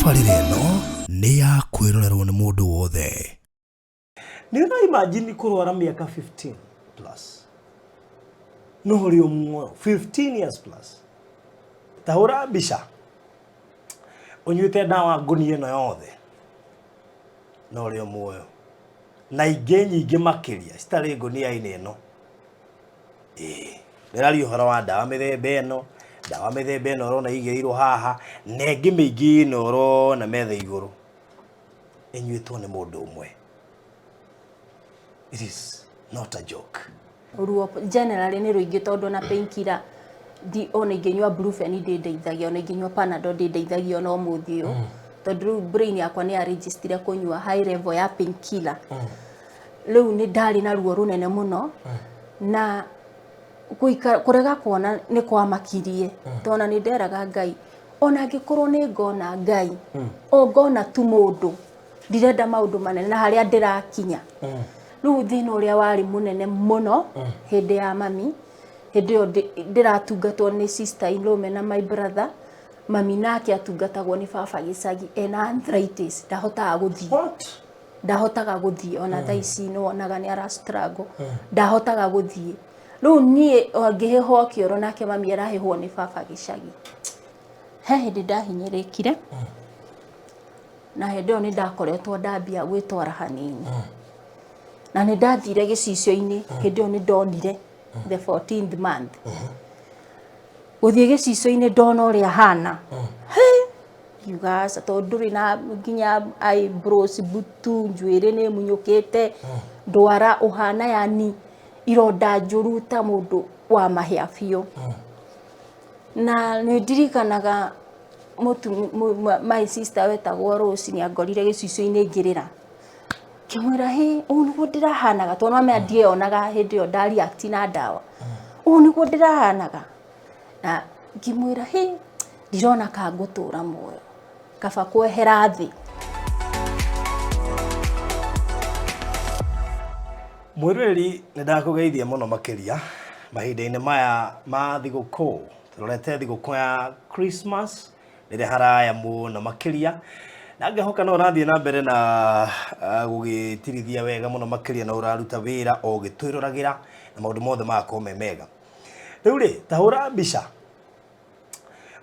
Tabarĩra ĩno nĩ ya kwĩrorerwo nĩ mũndũ wothe. Nĩ ũra imagine kũrwara mĩaka 15 plus no ũrĩ o muoyo 15 years plus. Ta hũra mbica ũnyuĩte ndawa ngũnia ĩno yothe no ũrĩ o muoyo, na ingĩ nyingĩ makĩria citarĩ ngũnia-inĩ ĩno. Ĩĩ, ndĩraria ũhoro wa ndawa mĩthemba ĩno, ndawa mĩthemba ĩno ũrona ĩigĩrĩirwo haha, na ĩngĩ mĩingĩ ĩno ũrona metha igũrũ, ĩnyuĩtwo nĩ mũndũ ũmwe. It is not a joke. Ruo generally nĩ rũingĩ tondũ ona painkiller ndi ona ingĩnyua Brufen ndĩndeithagia, ona ingĩnyua Panadol ndĩndeithagia ona ũmũthĩ ũyũ, tondũ rĩu brain yakwa nĩ ya register kũnyua high level ya painkiller. Rĩu nĩ ndarĩ na ruo rũnene mũno na gũikara kũrega kuona nĩ kwamakirie, tondũ ona nĩ nderaga Ngai ona angĩkorwo nĩ ngona Ngai o ngona tu mũndũ, ndirenda maũndũ manene na harĩa ndĩrakinya. Rĩu thĩna ũrĩa warĩ mũnene mũno hĩndĩ ya mami, hĩndĩ ĩyo ndĩratungatwo nĩ sister in law mena my brother, mami nake atungatagwo nĩ baba gĩcagi ena arthritis, ndahotaga gũthiĩ. What? Ndahotaga gũthiĩ ona thaa ici nĩ wonaga nĩ ara struggle, ndahotaga gũthiĩ. Rĩu niĩ ngĩhĩhwo kĩoro nake mami arahĩhwo nĩ baba gĩcagi. He hĩndĩ ndahinyĩrĩkire na hĩndĩ ĩyo nĩ ndakoretwo ndambia gwĩtwara hanini na nĩ ndathire gĩcicio-inĩ. Hĩndĩ ĩyo nĩ ndonire the 14th month gũthiĩ gĩcicio-inĩ, ndona ũrĩa hana ngiuga aca, tondũ ndũrĩ na nginya eyebrows, mbutu, njuĩrĩ nĩ ĩmunyũkĩte, ndwara ũhana yani ironda njũru ta mũndũ wa mahĩa biũ. Na nĩ ndirikanaga my sister wetagwo Rose nĩ angorire gĩcicio-inĩ ngĩrĩra, ngĩmwĩra, "Hĩ, ũũ nĩguo ndĩrahanaga?" Tondũ nĩwamenya ndieyonaga hĩndĩ ĩyo nda react na ndawa, ũũ nĩguo ndĩrahanaga? Na ngĩmwĩra, "Hĩ, ndirona ka ngũtũra muoyo, kaba kwehera thĩ." Mwĩroreri, nĩ ndakũgeithia mũno makĩria mahinda-inĩ maya ma thigũkũ. Tũrorete thigũkũ ya Christmas rĩrĩa haraya mũno makĩria, na ngehoka no ũrathiĩ na mbere na gũgĩtirithia wega mũno makĩria, na ũraruta wĩra o ũgĩtwĩroragĩra na maũndũ mothe magakorwo me mega. Rĩu rĩ, ta hũra mbica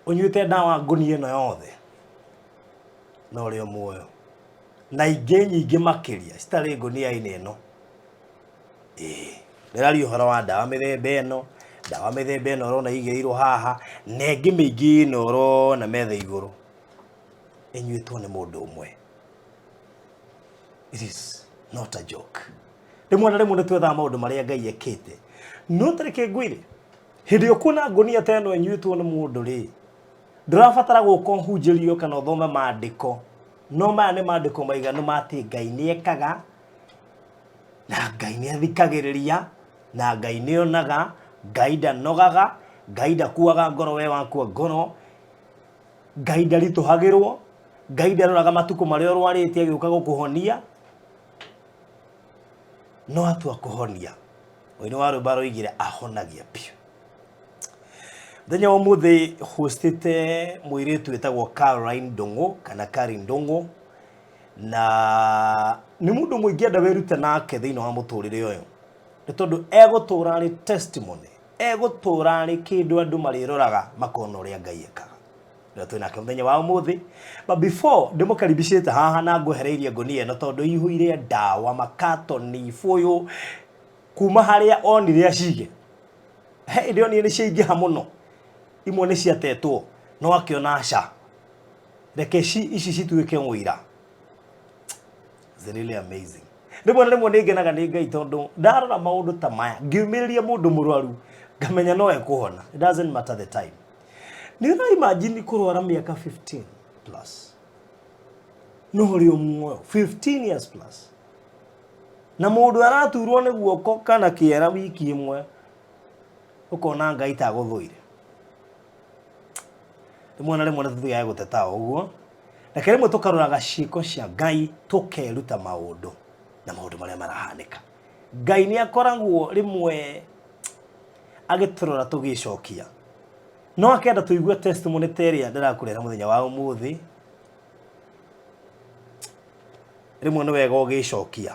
ũnyuĩte ndawa ngũnia ĩno yothe na ũrĩ o muoyo, na ingĩ nyingĩ makĩria citarĩ ngũnia-inĩ ĩno. Ĩĩ, ndĩraria ũhoro wa ndawa mĩthemba ĩno, ndawa mĩthemba ĩno ũrona ĩigĩrĩirwo haha, na ĩngĩ mĩingĩ ĩno ũrona metha igũrũ, ĩnyuĩtwo nĩ mũndũ ũmwe. It is not a joke. Rĩmwe na rĩmwe nĩ twethaga maũndũ marĩa Ngai ekĩte, no ta reke ngwĩre, hĩndĩ ĩrĩa ũkuona ngũnia ta ĩno ĩnyuĩtwo nĩ mũndũ rĩ, ndũrabatara gũka ũhunjĩrio kana ũthome maandĩko, no maya nĩ maandĩko maiganu ma atĩ Ngai nĩ ekaga, na Ngai nĩ athikagĩrĩria, na Ngai nĩ onaga, Ngai ndanogaga, Ngai ndakuaga ngoro we wakua ngoro, Ngai ndaritũhagĩrwo, Ngai ndaroraga matukũ marĩa ũrwarĩte agĩũka gũkũhonia, no atua kũhonia. Mũini wa rwĩmbo aroigire ahonagia biũ. Mũthenya wa ũmũthĩ hostĩte mũirĩtu wĩtagwo Caroline Ndung'u kana Kari Ndung'u, na nĩ mũndũ ũmwe ingĩenda wĩrute nake thĩinĩ wa mũtũrĩre ũyũ, nĩ tondũ egũtũra arĩ testimony, egũtũra arĩ kĩndũ andũ marĩroraga makona ũrĩa Ngai ekaga. Nĩwe twĩ nake mũthenya wa ũmũthĩ. But before ndĩmũkaribicĩte haha na ngwehereirie ngũnia ĩno tondũ ĩihũire ndawa, makatoni, ibũyũ, kuma harĩa onire acige. He hĩndĩ onire nĩ ciaingĩha mũno, imwe nĩ ciatetwo, no akĩona aca, reke ici cituĩke mũira. It's really amazing. Rĩmwe na rĩmwe nĩ ngenaga nĩ Ngai tondũ ndarora maũndũ ta maya ngĩumĩrĩria mũndũ mũrwaru ngamenya no ekũhona. It doesn't matter the time. Nĩ ũra imagine kũrwara mĩaka 15 plus no ũrĩ o muoyo 15 years plus, na mũndũ araturwo nĩ guoko kana kĩera wiki ĩmwe ũkona Ngai tagũthũire. Rĩmwe na rĩmwe nĩ tũthiaga gũteta o ũguo, reke rĩmwe tũkaroraga ciĩko cia Ngai tũkeruta maũndũ na maũndũ marĩa marahanĩka. Ngai nĩ akoragwo rĩmwe agĩtũrora tũgĩcokia, no akenda tũigue testimony ta ĩrĩa ndĩrakũrehera mũthenya wa ũmũthĩ. Rĩmwe nĩ wega ũgĩcokia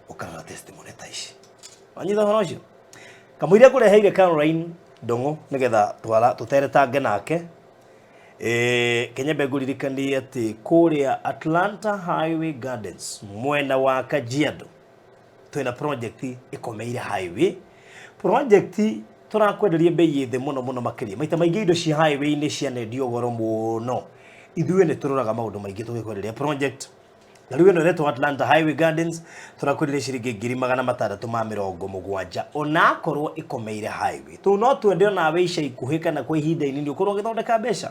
ũkarora testimony ta ici. Wanyita ũhoro ũcio? Kamũira ngũreheire Caroline Ndũng'ũ nĩgetha twara tũteretange nake. Kenyembe ngũririkanie atĩ kũrĩa Atlanta Highway Gardens mwena wa Kajiado twĩna project ĩkomeire highway. Project tũrakwenderia bei ĩ thĩ mũno mũno makĩria. Maita maingĩ indo cia highway-inĩ cianendio goro mũno. Ithuĩ nĩ tũroraga maũndũ maingĩ tũgĩkwenderia project. Na rĩu ĩno ĩretwo Atlanta Highway Gardens, tũrakwenderia ciringi 670,000 onakorwo ĩkomeire highway. Tũu no twende onawe ica ikuhĩ kana kwa ihinda inini ũkorwo ũgĩthondeka mbeca.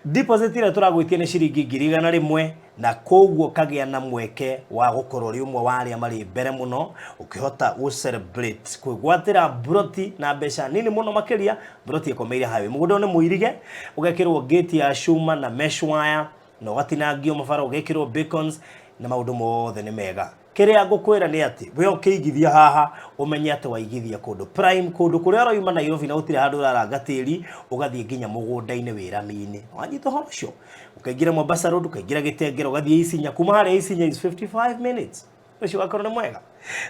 Deposit ĩrĩa tũragwĩtia nĩ ciringi 100,000 na koguo ũkagĩa na mweke wa gũkorwo ũrĩ ũmwe wa arĩa marĩ mbere mũno ũkĩhota gũ celebrate kwĩgwatĩra mburoti na mbeca nini mũno makĩria. Mburoti ĩkomeire highway, mũgũnda ũyũ nĩ mũirige, ũgekĩrwo gate ya cuma na mesh wire na ũgatinangio mabara, ũgekĩrwo beacons na maũndũ mothe nĩ mega. Kĩrĩa ngũkwĩra nĩ atĩ we ũkĩigithia haha ũmenye atĩ waigithia kũndũ prime, kũndũ kũrĩa ũrauma Nairobi na gũtirĩ handũ ũraranga tĩri, ũgathiĩ nginya mũgũnda-inĩ wĩ rami-inĩ. Wanyita ũhoro ũcio? Ũkaingĩra Mombasa Road, ũkaingĩra Gĩtengera, ũgathiĩ Isinya. Kuma harĩa Isinya is 55 minutes. Ũcio ũgakorwo nĩ mwega.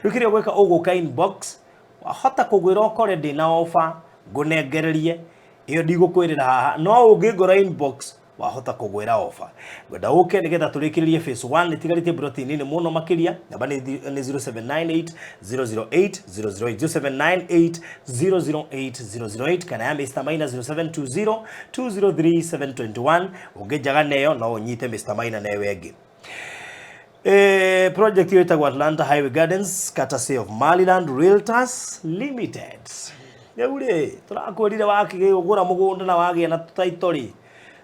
Rĩu kĩrĩa ũgwĩka, ũgũka inbox, wahota kũgwĩra ũkore ndĩna offer ngũnengererie, ĩyo ndigũkwĩrĩra haha, no ũngĩngora inbox wahota kũgwĩra ofa. Ngwenda ũke nĩgetha tũrĩkĩrĩrie phase 1, ĩtigarĩtie broti nini mũno makĩria. Namba nĩ 0798 008 008, 0798 008 008, kana ya Mr Maina 0720 203 721. Ũngĩnjaga neyo no ũnyite Mr Maina neyo ĩngĩ. Project hiyo ĩtagwo Atlanta Highway Gardens courtesy of Maryland Realtors Limited. Rĩu rĩ, tũrakwĩrire wakĩgũra mũgũnda na wagĩa na title rĩ,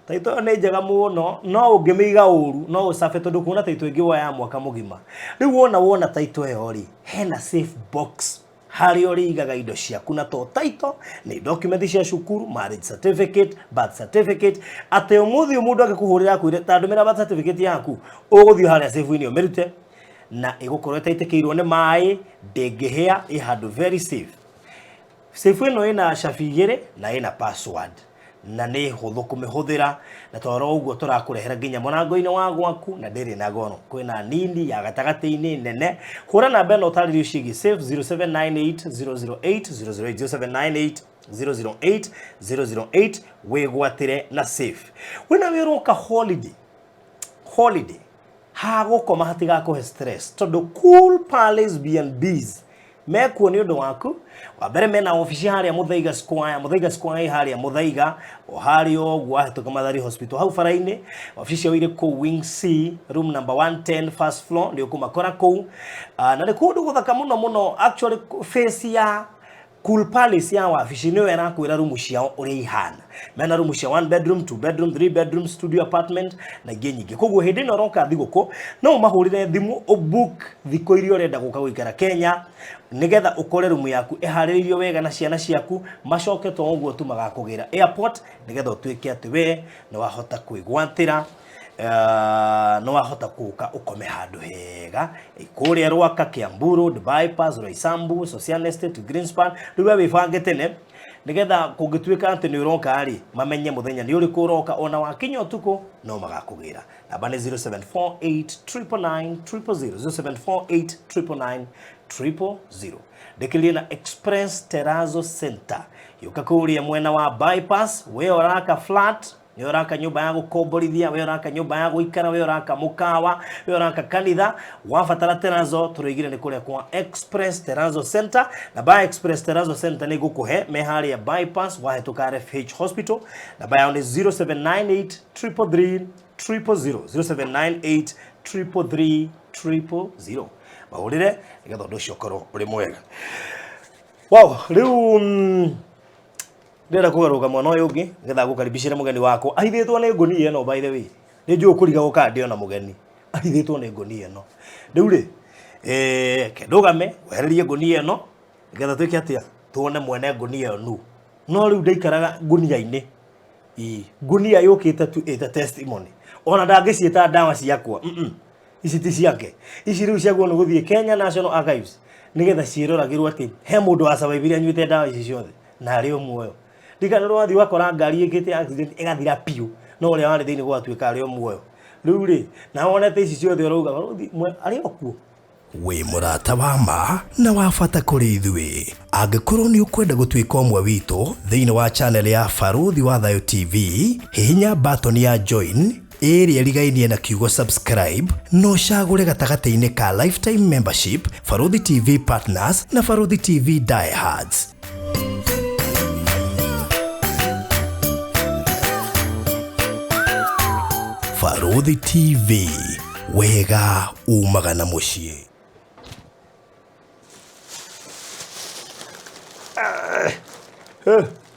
title ĩyo nĩ njega mũno, no ũngĩmĩiga ũru no ũcabe, tondũ kuona title ĩngĩ woya mwaka mũgima. Rĩu wona title ĩyo rĩ, hena safe box harĩa ũrĩigaga indo ciaku, na to title, nĩ document cia cukuru, marriage certificate, birth certificate, atĩ ũmũthĩ mũndũ angĩkũhũrĩra akwĩre ta ndũmĩra birth certificate yaku, ũgũthiĩ harĩa safe-inĩ ũmĩrute na ĩgũkorwo ĩtaitĩkĩirwo nĩ maĩ, ndĩngĩhĩa, ĩ handũ very safe. Safe ĩno ĩna cabi igĩrĩ na ĩna password na nĩ hũthũ kũmĩhũthĩra, na toro ũguo tũrakũrehera nginya mũrango-inĩ wa gwaku na ndĩrĩ na goro. Kwĩna nini ya gatagatĩ-inĩ nene. Hũra namba ĩno ũtarĩrio ciĩgiĩ safe 0798 008 008, 0798 008 008, wĩgwatĩre na safe. Wĩna wĩra ũka holiday, holiday hagũkoma hatigakũhe stress, tondũ Cool Palace B&Bs mekuo nĩ ũndũ waku. Wa mbere mena obici harĩa Muthaiga Square. Muthaiga Square ĩ harĩa Muthaiga, o harĩa ũguo wahĩtũka Mathari Hospital hau bara-inĩ. Obici ciao irĩ kũu Wing C, room number 110, first floor, nĩ ũkũmakora kũu. Na nĩ kũndũ gũthaka mũno mũno. Actually face ya Cool Palace ya wabici nĩyo ĩrakwĩra rumu ciao ũrĩa ihana. Mena rumu cia 1 bedroom, 2 bedroom, 3 bedroom, studio apartment na ingĩ nyingĩ. Koguo hĩndĩ ĩno ũroka thigũkũ no ũmahũrĩre thimũ ũbook thikũ iria ũrenda gũka gũikara Kenya, nĩgetha ũkore rumu yaku ĩharĩrĩirio wega na ciana ciaku, macoke to ũguo tu magakũgĩra airport nĩgetha ũtuĩke atĩ we nĩ wahota kwĩgwatĩra, nĩ wahota gũka ũkome handũ hega kũrĩa Rwaka, Kiambu Road, Bypass, Roysambu, Social Estate, Greenspan. Rĩu we wĩbange tene nĩgetha kũngĩtuĩka atĩ nĩ ũroka rĩ, mamenye mũthenya nĩ ũrĩkũ ũroka, ona wakinya ũtukũ no magakũgĩra. Namba nĩ 0748 999 000, 0748 999 000. Ndĩkĩrĩrie na Express Terrazzo Center, yũka kũrĩa mwena wa Bypass. We ũraka flat, we ũraka nyũmba ya gũkomborithia, we ũraka nyũmba ya gũikara, we ũraka mũkawa, we ũraka kanitha, wabatara terrazzo, tũroigire nĩ kũrĩa kwa Express Terrazzo Center. Namba ya Express Terrazzo Center nĩ ngũkũhe, me harĩa Bypass wahĩtũka RFH Hospital. Namba yao nĩ 0798 333 000, 0798 333 000. Mahũrĩre nĩgetha ũndũ ũcio ũkorwo ũrĩ mwega. Wow, rĩu ndĩrenda kũgarũrũka mwana ũyũ ũngĩ nĩgetha ngũkaribicĩre mũgeni wakwa. Ahithĩtwo nĩ ngũnia ĩno, by the way. Nĩ njũĩ ũkũrigagwo kana ndĩona mũgeni. Ahithĩtwo nĩ ngũnia ĩno. Rĩu rĩ, ke ndũgame wehererie ngũnia ĩno nĩgetha twĩke atĩa, tuone mwene ngũnia ĩyo nũ. No rĩu ndaikaraga ngũnia-inĩ. Ĩ, ngũnia yũkĩte tu ĩta testimony. Ona ndangĩciĩta ndawa ciakwa. Ici ti ciake. Ici rĩu ciagwo nĩ gũthiĩ Kenya National Archives nĩgetha ciĩroragĩrwo atĩ he mũndũ wasurvivire anyuĩte ndawa ici ciothe na arĩ o muoyo. Ndikana rwathiĩ ũgakora ngari ĩkĩte accident ĩgathira biũ, no ũrĩa warĩ thĩinĩ gwatuĩka arĩ o muoyo. Rĩu rĩ, na wonete ici ciothe ũrauga barũthi arĩ o kuo. Wĩ mũrata wa ma na wa bata kũrĩ ithuĩ. Angĩkorwo nĩ ũkwenda gũtuĩka ũmwe witũ thĩinĩ wa channel ya Barũthi wa Thayũ TV, hihinya button ya join ĩrĩa ĩrigainie na kiugo subscribe na ũcagũre gatagatĩ-inĩ ka lifetime membership, Barũthi TV Partners na Barũthi TV Diehards. Barũthi TV, wega umaga na mũciĩ.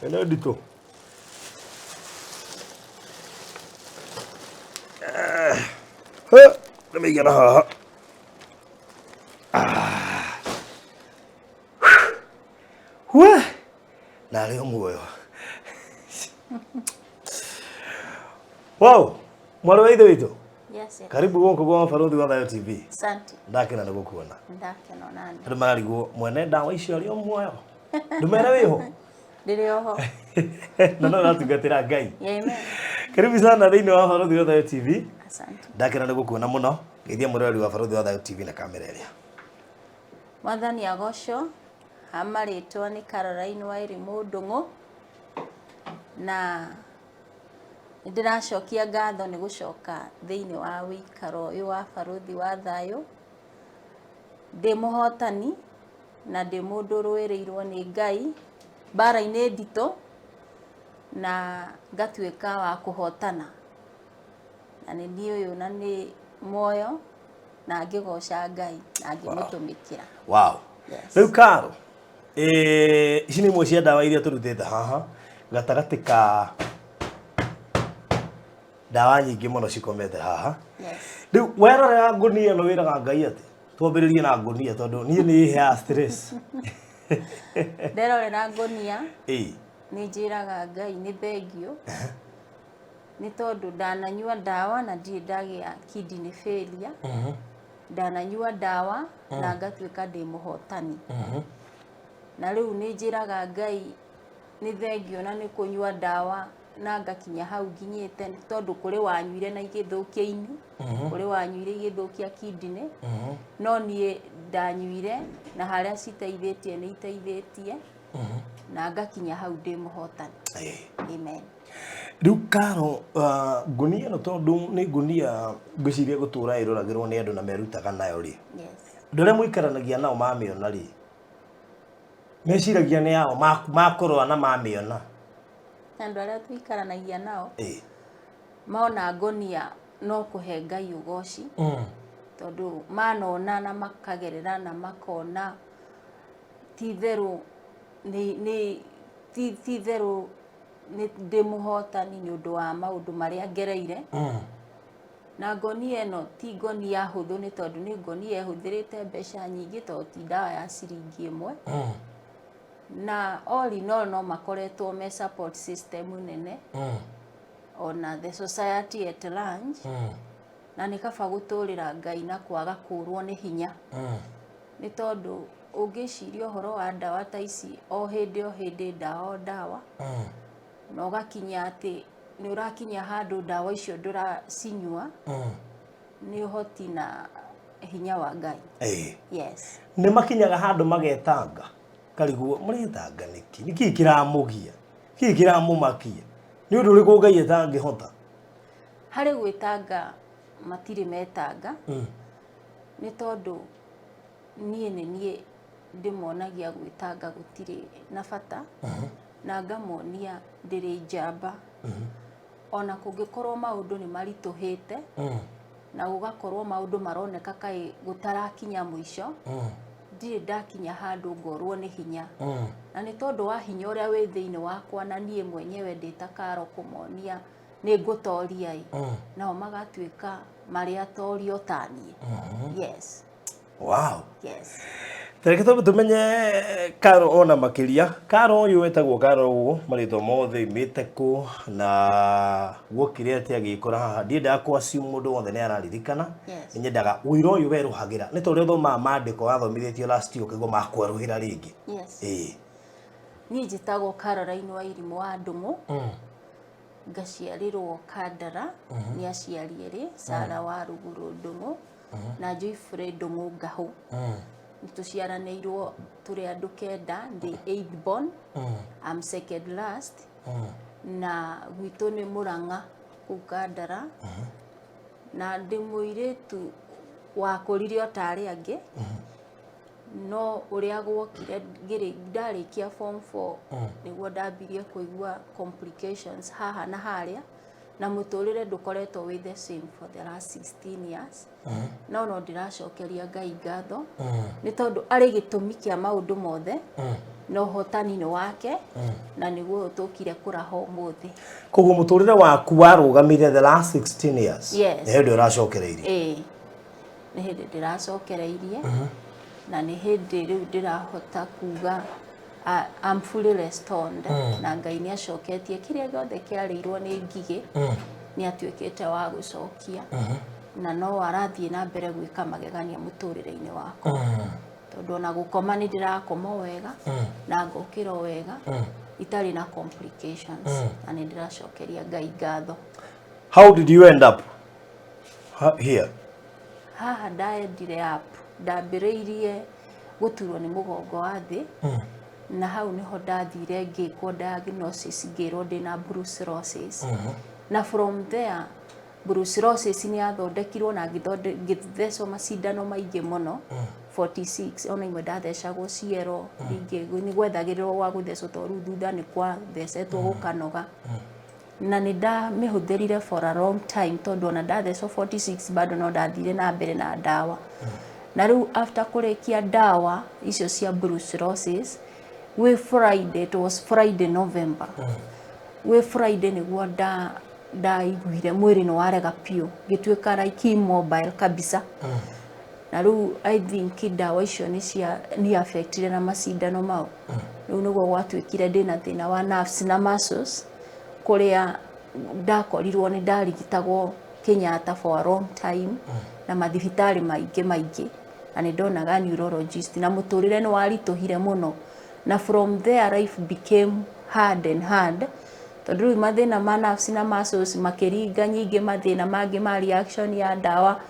Ĩno nditũ. Nĩmĩigana haha. We! Narĩ o muoyo. Wow! Mwarĩ wa ithe witũ. Yes, yes. Karibu gũkũ gwa Barũthi wa Thayũ TV. Asante. Ndakena nĩ gũkuona. Ndakena onani. Andũ mararigwo mwene ndawa icio arĩ o muoyo. Ndũmere wĩho. Ndĩrĩ oho. Na no ũratungatĩra Ngai. Amen. Karibu sana thĩinĩ wa Barũthi wa Thayũ TV. Asante. Ndakena nĩ gũkuona mũno. Geithia mũroreri wa Barũthi wa Thayũ TV na kamera ĩrĩa. Mwathani agocwo. Ha marĩtwa nĩ Caroline Wairimu Ndung'u. Na nĩ ndĩracokia ngatho nĩ gũcoka thĩinĩ wa wĩikaro ũyũ wa Barũthi wa Thayũ. Ndĩ mũhotani na ndĩ mũndũ ũrũĩrĩirwo nĩ Ngai mbara-inĩ nditũ na ngatuĩka wa kũhotana. Na nĩ niĩ ũyũ na nĩ muoyo na ngĩgoca Ngai na ngĩmũtũmĩkĩra. Wow. Yes. Rĩu Karo, ici nĩ imwe cia ndawa iria tũrutĩte haha gatagatĩ ka ndawa nyingĩ mũno cikomete haha. Yes. Rĩu werorera ngũnia ĩno wĩraga Ngai atĩ twambĩrĩrie na ngũnia tondũ niĩ nĩ ĩheaga stress. Nderorera ngũnia Ĩĩ. nĩ njĩraga Ngai nĩ thengio nĩ tondũ ndananyua ndawa na ndirĩ ndagĩa kidney failure. Ndananyua ndawa na ngatuĩka ndĩ mũhotani. Na rĩu nĩ njĩraga Ngai nĩ thengio na nĩ kũnyua ndawa na ngakinya hau nginyĩte tondũ kũrĩ wanyuire na igĩthũkia ini, kũrĩ wanyuire igĩthũkia kidney, no niĩ ndanyuire na harĩa citeithĩtie nĩ iteithĩtie na ngakinya hau ndĩ mũhotani. Amen. Rĩu Karo, ngũnia ĩno tondũ nĩ ngũnia ngwĩciria gũtũra ĩroragĩrwo nĩ andũ na merutaga nayo rĩ. Yes. Andũ arĩa mũikaranagia nao mamĩona rĩ, meciragia nĩ yao makũrũa na mamĩona. Andũ arĩa tũikaranagia nao mona ngũnia no kũhe Ngai ũgoci tondũ manona na makagerera na makona ti itherũ ti itherũ nĩ ndĩ mũhotani nĩ ũndũ wa maũndũ marĩa ngereire. Na ngonia ĩno ti ngonia hũthũ nĩ tondũ nĩ ngonia ĩhũthĩrĩte mbeca nyingĩ tondũ ti ndawa ya ciringi ĩmwe. Na all in all no makoretwo me support system nene ona the society at large. Na nĩ kaba gũtũrĩra Ngai na kwaga kũrwo nĩ hinya. Nĩ tondũ ũngĩciria ũhoro wa ndawa ta ici o hĩndĩ o hĩndĩ ndawa o ndawa na ũgakinya atĩ nĩ ũrakinya handũ ndawa icio ndũracinyua nĩ ũhoti na hinya wa Ngai. Yes. Nĩ makinyaga handũ magetanga karigwo mũretanga nĩkĩ? Nĩkĩ kĩramũgia? Kĩĩ kĩramũmakia? Nĩ ũndũ ũrĩkũ Ngai atangĩhota? Harĩ gwĩtanga matirĩ metanga nĩ tondũ niĩ nĩ niĩ ndĩmonagia gwĩtanga gũtirĩ na bata na ngamonia ndĩrĩ njamba. Ona kũngĩkorwo maũndũ nĩ maritũhĩte na gũgakorwo maũndũ maroneka kaĩ gũtarakinya mũico, ndirĩ ndakinya handũ ngorwo nĩ hinya. Na nĩ tondũ wa hinya ũrĩa wĩ thĩinĩ wakwa na niĩ mwenyewe ndĩ ta Karo kũmonia nĩ ngũtoria ĩ, nao magatuĩka marĩ atoria ta niĩ. Yes. Wow. Yes. Tareke twambe tumenye Karo ona makĩria. Karo ũyũ wetagwo Karo ũũ marĩtwa mothe imĩte kũ na guokire atĩa agĩkora haha. Ndiendaga kũ assume mũndũ wothe nĩ araririkana. Yes. Nĩ nyendaga ũira ũyũ werũhagĩra. Nĩ ta ũrĩa ũthomaga maandĩko wathomithĩtio last year ũkaigua makwerũhĩra rĩngĩ. Yes. Ĩĩ. Niĩ njĩtagwo Caroline Wairimũ wa Ndung'u. Ngaciarĩrwo Kandara nĩ aciari erĩ, Sara wa Ruguru Ndung'u na Joyfrey Ndung'u Ngahũ. Nĩ tũciaranĩirwo tũrĩ andũ kenda, ndĩ eighth born, I'm second last, na gwitũ nĩ Mũrang'a kũu Kandara, na ndĩ mũirĩtu wakũrire o ta arĩa angĩ. No ũrĩa gwokire ngĩrĩ ndarĩkia form 4 nĩguo ndambirie kũigua complications haha na harĩa, na mũtũrĩre ndũkoretwo wĩ the same for the last 16 years. No ndĩracokeria Ngai ngatho nĩ tondũ arĩ gĩtũmi kĩa maũndũ mothe, na ũhotani nĩ wake, na nĩguo tũkire kũraha ũmũthĩ. Koguo mũtũrĩre waku warũgamire the last 16 years? Yes. Nĩ hĩndĩ ũracokereirie? Ĩĩ, nĩ hĩndĩ ndĩracokereirie, na nĩ hĩndĩ rĩu ndĩrahota kuga I'm fully restored, na Ngai nĩ acoketie kĩrĩa gĩothe kĩarĩirwo nĩ ngigĩ, nĩ atuĩkĩte wa gũcokia, na no arathiĩ na mbere gwĩka magegania mũtũrĩre-inĩ wakwa, tondũ ona gũkoma nĩ ndĩrakoma o wega na ngokĩra o wega itarĩ na complications, na nĩ ndĩracokeria Ngai ngatho. How did you end up here? Haha ndaendire up, ndambĩrĩirie gũturwo nĩ mũgongo wa thĩ, na hau nĩho ndathire ngĩkwo diagnosis, ngĩrwo ndĩna brucellosis. Na from there brucellosis nĩ yathondekirwo na ngĩthecwo macindano maingĩ mũno, 46. Ona imwe ndathecagwo ciero, ningĩ nĩ gwethagĩrĩrwo gwa gũthecwo, tondũ rĩu thutha nĩ kwathecetwo gũkanoga, na nĩ ndamĩhũthĩrire for a long time, tondũ ona ndathecwo 46 bado no ndathire na mbere na ndawa. Na rĩu after kũrĩkia ndawa icio cia brucellosis, gwĩ Friday, it was Friday November, gwĩ Friday nĩguo ndaiguire mwĩrĩ nĩ warega biũ, ngĩtuĩka like immobile kabisa. Na rĩu I think ndawa icio nĩ cia nĩ affectire na macindano mau. Rĩu nĩguo gwatuĩkire ndĩna thĩna wa nerves na muscles, kũrĩa ndakorirwo nĩ ndarigitagwo Kenyatta for a long time na mathibitarĩ maingĩ maingĩ, na nĩ ndonaga neurologist, na mũtũrĩre nĩ waritũhire mũno. Na from there life became hard and hard, tondũ rĩu mathĩna ma nerves na muscles makĩringa nyingĩ, mathĩna mangĩ ma reaction ya ndawa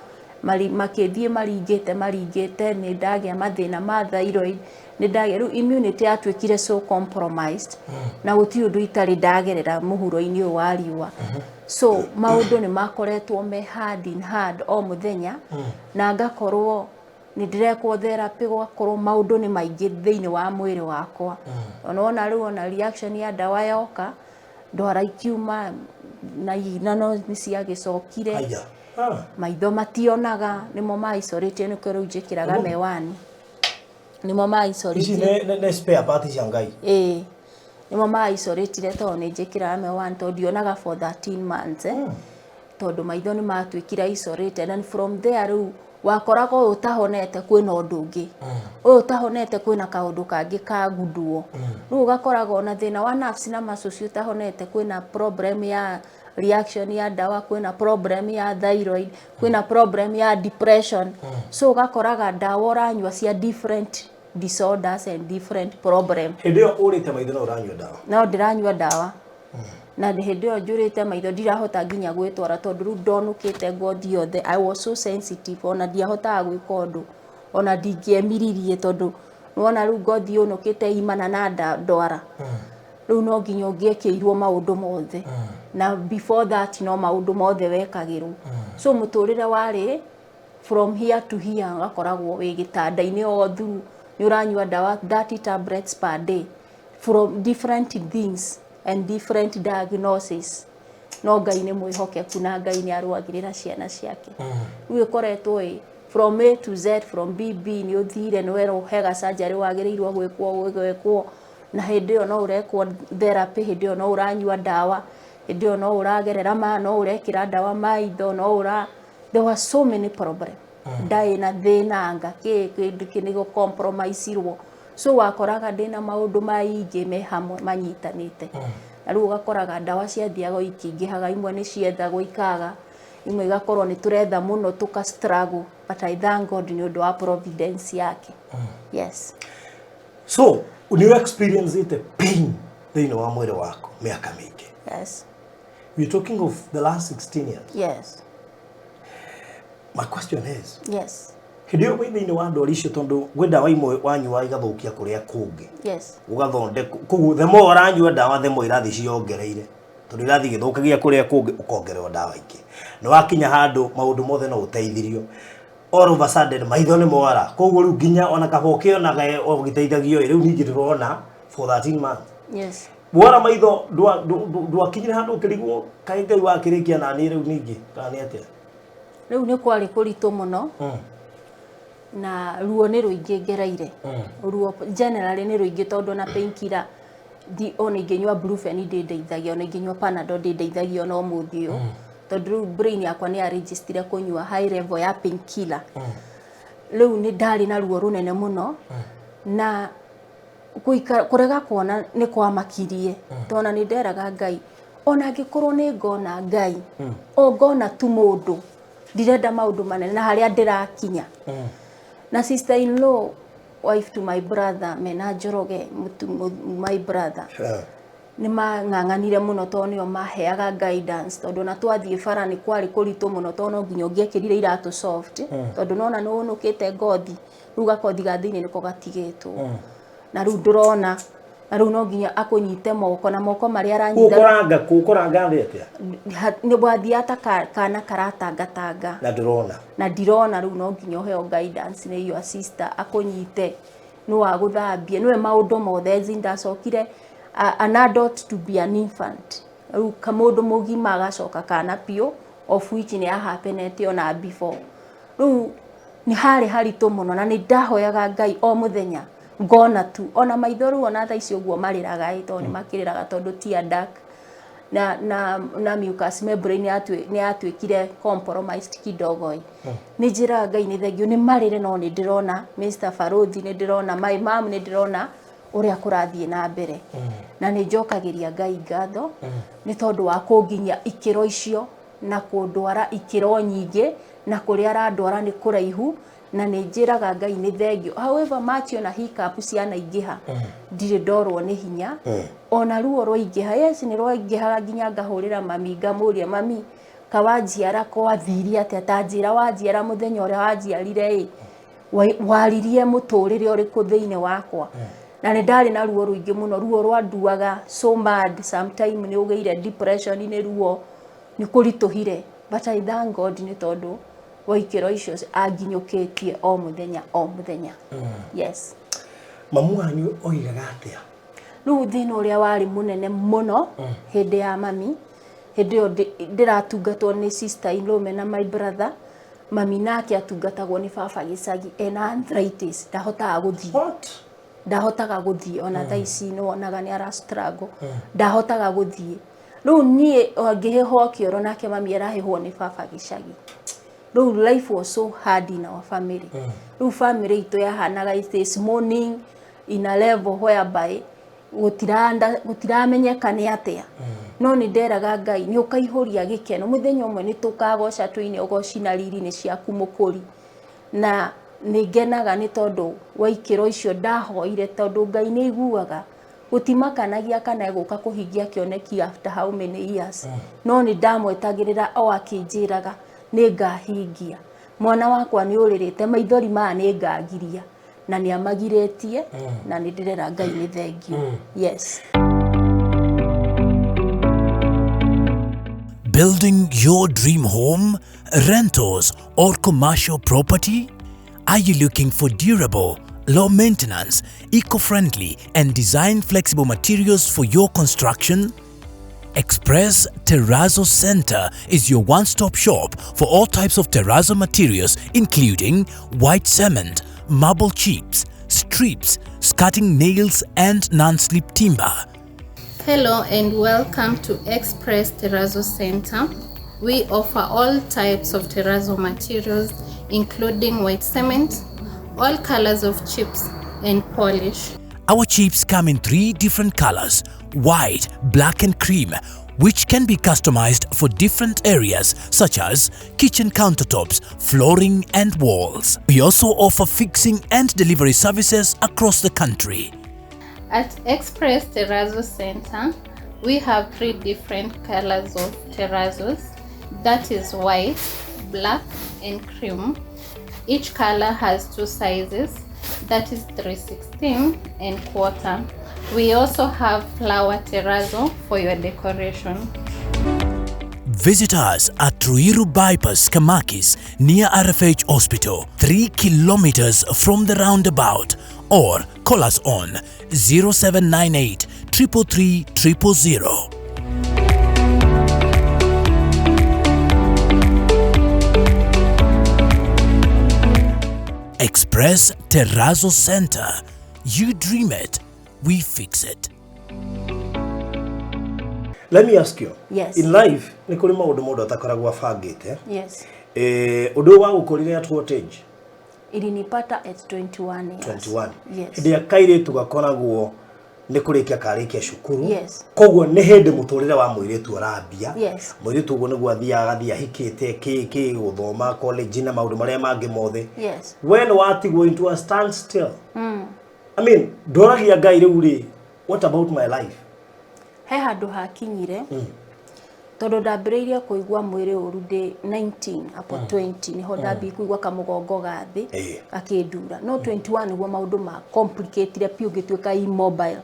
makĩthiĩ maringĩte maringĩte. Nĩ ndagĩa mathĩna ma thyroid, nĩ ndagĩa, rĩu immunity yatuĩkire so compromised, na gũtirĩ ũndũ itarĩ ndagerera mũhuro-inĩ ũyũ wa riũa. So maũndũ nĩ makoretwo me hard in hard o mũthenya, na ngakorwo nĩ ndĩrekwo therapy, gũgakorwo maũndũ nĩ maingĩ thĩinĩ wa mwĩrĩ wakwa. Ona wona rĩu ona reaction ya ndawa yoka, ndwara ikiuma na no nĩ ciagĩcokire. Haya. Ah. Maitho mationaga, nĩmo maicorĩtie, nĩkĩo rĩu njĩkĩraga mewani, nĩmo Ici maicorĩtie. nĩ spare part cia Ngai. Ĩĩ, nĩmo maicorĩtire, tondũ nĩ njĩkĩraga mewani, tondũ ndionaga for 13 months, eh? Tondũ maitho nĩ matuĩkire isolated, and from there rĩu wakoraga ũyũ ũtahonete kwĩna ũndũ ũngĩ, ũyũ ũtahonete kwĩna kaũndũ kangĩ kagundwo. Rĩu ũgakoraga ona thĩna wa nerves na muscles ũtahonete, kwĩna problem ya reaction ya ndawa, kwĩna problem ya thyroid, kwĩna problem ya depression. So ũgakoraga ndawa ũranyua cia different disorders and different problem. Hĩndĩ ĩyo ũrĩte maitho no ũranyua ndawa? No ndĩranyua ndawa, na hĩndĩ ĩyo njũrĩte maitho ndirahota nginya gwĩtwara, tondũ rĩu ndonũkĩte ngothi yothe. I was so sensitive, ona ndiahotaga gwĩka ũndũ, ona ndingĩemiririe, tondũ nĩwona rĩu ngothi yũnũkĩte imana na ndwara. Rĩu no nginya ũngĩekĩirwo maũndũ mothe, na before that no maũndũ mothe wekagĩrwo. So mũtũrĩre warĩ from here to here, ũgakoragwo wĩ gĩtanda-inĩ o through, nĩ ũranyua ndawa 30 tablets per day from different things and different diagnosis. No Ngai nĩ mwĩhokeku, na Ngai nĩ arũagĩrĩra ciana ciake. Rĩu ĩkoretwo ĩ from A to Z, from B B, nĩ ũthire, nĩ werwo hega surgery wagĩrĩirwo gwĩkwo gwĩkwo, na hĩndĩ ĩyo no ũrekwo therapy, hĩndĩ ĩyo no ũranyua ndawa, hĩndĩ ĩyo no ũragerera ma no ũrekĩra ndawa maitho, no ũra there were so many problem. Ndarĩ na thĩna anga kĩ kĩndũ kĩ nĩ compromise-irwo. So wakoraga ndĩna maũndũ maingĩ me hamwe manyitanĩte, na rĩu ũgakoraga ndawa ciathiaga o ikĩingĩhaga. Imwe nĩ ciethagwo ikaga, imwe igakorwo nĩ tũretha mũno, tũka struggle, but I thank God nĩ ũndũ wa providence yake, yes. So nĩ experience pain thĩinĩ wa mwĩrĩ waku mĩaka mĩingĩ? Yes. We're talking of the last 16 years. Yes. My question is, yes, hĩndĩ ĩyo wĩ thĩinĩ wa ndwari icio, tondũ gwĩ ndawa imwe wanyua igathũkia kũrĩa kũngĩ, gũgathondekwo, koguo the more ũranyua ndawa, the more irathiĩ ciongereire, tondũ irathiĩ igĩthũkagia kũrĩa kũngĩ, ũkongererwo ndawa ingĩ. Nĩ wakinya handũ maũndũ mothe no ũteithirio, all of a sudden maitho nĩ mora, koguo rĩu nginya ona kaba ũkĩonaga ũgĩteithagio ĩ, rĩu ningĩ ndĩrona for 13 months. Wora maitho, ndwakinyire handũ ũkĩrigwo kaĩ Ngai wakĩrĩkia naniĩ rĩu ningĩ kana nĩ atĩa? Rĩu nĩ kwarĩ kũritũ mũno na ruo nĩ rũingĩ ngereire. Ruo generally nĩ rũingĩ, tondũ na painkiller ndi ona ingĩnyua Brufen ndĩndeithagia, ona ingĩnyua Panadol ndĩndeithagia ona ũmũthĩ ũyũ, tondũ rĩu brain yakwa nĩ yarejistire kũnyua high level ya painkiller. Rĩu nĩ ndarĩ na ruo rũnene mũno na gũikara kũrega kuona nĩ kwamakirie, tondũ nĩ nderaga Ngai ona angĩkorwo nĩ ngona Ngai o ngona tu mũndũ, ndirenda maũndũ manene na harĩa ndĩrakinya. Na sister in law, wife to my brother, mena Njoroge my brother, nĩ mang'ang'anire mũno tondũ nĩo maheaga guidance, tondũ ona twathiĩ bara nĩ kwarĩ kũritũ mũno, tondũ no nginya ũngĩekĩrire iratũ soft, tondũ nona nĩ ũnũkĩte ngothi, rĩu gakothi ga thĩinĩ nĩko gatigĩtwo na rĩu ndũrona, na rĩu no nginya akũnyite moko na moko marĩa aranyita. Kũranga kũranga thĩ atĩa? Nĩ wathiaga ta kana karatangatanga. Na ndũrona. Na ndirona. Rĩu no nginya ũheo guidance nĩ your sister, akũnyite, nĩ wagũthambie, nĩwe maũndũ mothe. As in ndacokire an adult to be an infant, rĩu kamũndũ mũgima agacoka kana biũ, of which nĩ yahapenete ona before. Rĩu nĩ harĩ haritũ mũno na nĩ ndahoyaga Ngai o mũthenya ngona tu ona maitho rĩu ona thaa ici ũguo marĩraga ĩ, tondũ nĩ makĩrĩraga, tondũ tear duct na mucous membrane nĩ yatuĩkire compromised kidogo ĩ. Nĩ njĩraga Ngai nĩ thank you, nĩ marĩre, no nĩ ndĩrona Mr. Baruthi, nĩ ndĩrona my mom, nĩ ndĩrona ũrĩa kũrathiĩ na mbere, na nĩ njokagĩria Ngai ngatho nĩ tondũ wa kũnginyia ikĩro icio na kũndwara ikĩro nyingĩ, na kũrĩa arandwara nĩ kũraihu, na nĩ njĩraga Ngai nĩ thank you. However much ona hiccup cianaingĩha, ndirĩ ndorwo nĩ hinya, ona ruo rwaingĩha. Yes, nĩ rwaingĩhaga nginya ngahũrĩra mami, ngamũria, "Mami, kawanjiara kwathire atĩa? Ta njĩra, wanjiara mũthenya ũrĩa wanjiarire ĩ, waririe mũtũrĩre ũrĩkũ thĩinĩ wakwa?" Na nĩ ndarĩ na ruo rũingĩ mũno, ruo rwanduaga so mad sometime, nĩ ũgĩire depression, nĩ ruo nĩ kũritũhire, but I thank God nĩ tondũ wa ikĩro icio anginyũkĩtie o mũthenya o mũthenya. Yes. Mamu wanyu oigaga atĩa? Rĩu thĩna ũrĩa warĩ mũnene mũno hĩndĩ ya mami, hĩndĩ ĩyo ndĩratungatwo nĩ sister in law na my brother, mami nake atungatagwo nĩ baba gĩcagi, ena arthritis, ndahotaga gũthiĩ. What? Ndahotaga gũthiĩ, ona thaa ici nĩ wonaga nĩ ara struggle, ndahotaga gũthiĩ. Rĩu niĩ ngĩhĩhwo kĩoro, nake mami arahĩhwo nĩ baba gĩcagi. Rĩu life was so hard in our family. Rĩu family itũ yahanaga it is morning in a level whereby gũtiranda gũtiramenyeka nĩ atĩa, no nĩ nderaga Ngai nĩ ũkaihũria gĩkeno mũthenya ũmwe, nĩ tũkagoca tũine ũgoci na riri nĩ ciaku mũkũri. Na nĩ ngenaga nĩ tondũ wa ikĩro icio ndahoire, tondũ Ngai nĩ aiguaga, gũtimakanagia kana egũka kũhingia kĩoneki after how many years, no nĩ ndamwetagĩrĩra o akĩnjĩraga nĩ ngahingia. Mwana wakwa, nĩ ũrĩrĩte maithori maya, nĩ ngagiria, na nĩ amagirĩtie, na nĩ ndĩrera Ngai nĩ thank you. Yes. Building your dream home, rentals, or commercial property? Are you looking for durable, low maintenance, eco friendly, and design flexible materials for your construction? Express Terrazzo Center is your one stop shop for all types of terrazzo materials, including white cement, marble chips, strips, skirting nails, and non slip timber. Hello and welcome to Express Terrazzo Center. We offer all types of terrazzo materials, including white cement, all colors of chips, and polish. Our chips come in three different colors: white, black, and cream, which can be customized for different areas such as kitchen countertops, flooring, and walls. We also offer fixing and delivery services across the country. At Express Terrazzo Center, We have three different colors of terrazos, that is white, black and cream. Each color has two sizes, that is 3/16 and quarter. We also have flower terrazzo for your decoration. Visit us at Ruiru Bypass, Kamakis, near RFH Hospital, 3 kilometers from the roundabout, or call us on 0798 333 000. Express Terrazzo Center. You dream it, we fix it. Let me ask you. Yes. In life, nĩ kũrĩ maũndũ mũndũ atakoragwo abangĩte. Yes. Ũndũ ũyũ wagũkorire at what age? Ilinipata at 21 years. 21. Yes. Hĩndĩ ĩrĩa kairĩtu gakoragwo nĩ kũrĩkia karĩkia cukuru. Yes. Koguo nĩ hĩndĩ mũtũrĩre wa mũirĩtu ũrambia. Yes. Mũirĩtu ũguo nĩguo athiaga agathiĩ ahikĩte kĩ kĩ gũthoma college na maũndũ marĩa mangĩ mothe. Yes. We nĩ watigwo into a standstill. I mean, ndoragia Ngai rĩu rĩ, what about my life? He handũ hakinyire tondũ ndambĩrĩirie kũigua mwĩrĩ ũru ndĩ 19 hapo 20 nĩho ndambĩrĩirie kũigua kamũgongo ga thĩ gakĩndura, no 21 nĩguo maũndũ ma complicatire biũ ngĩtuĩka immobile.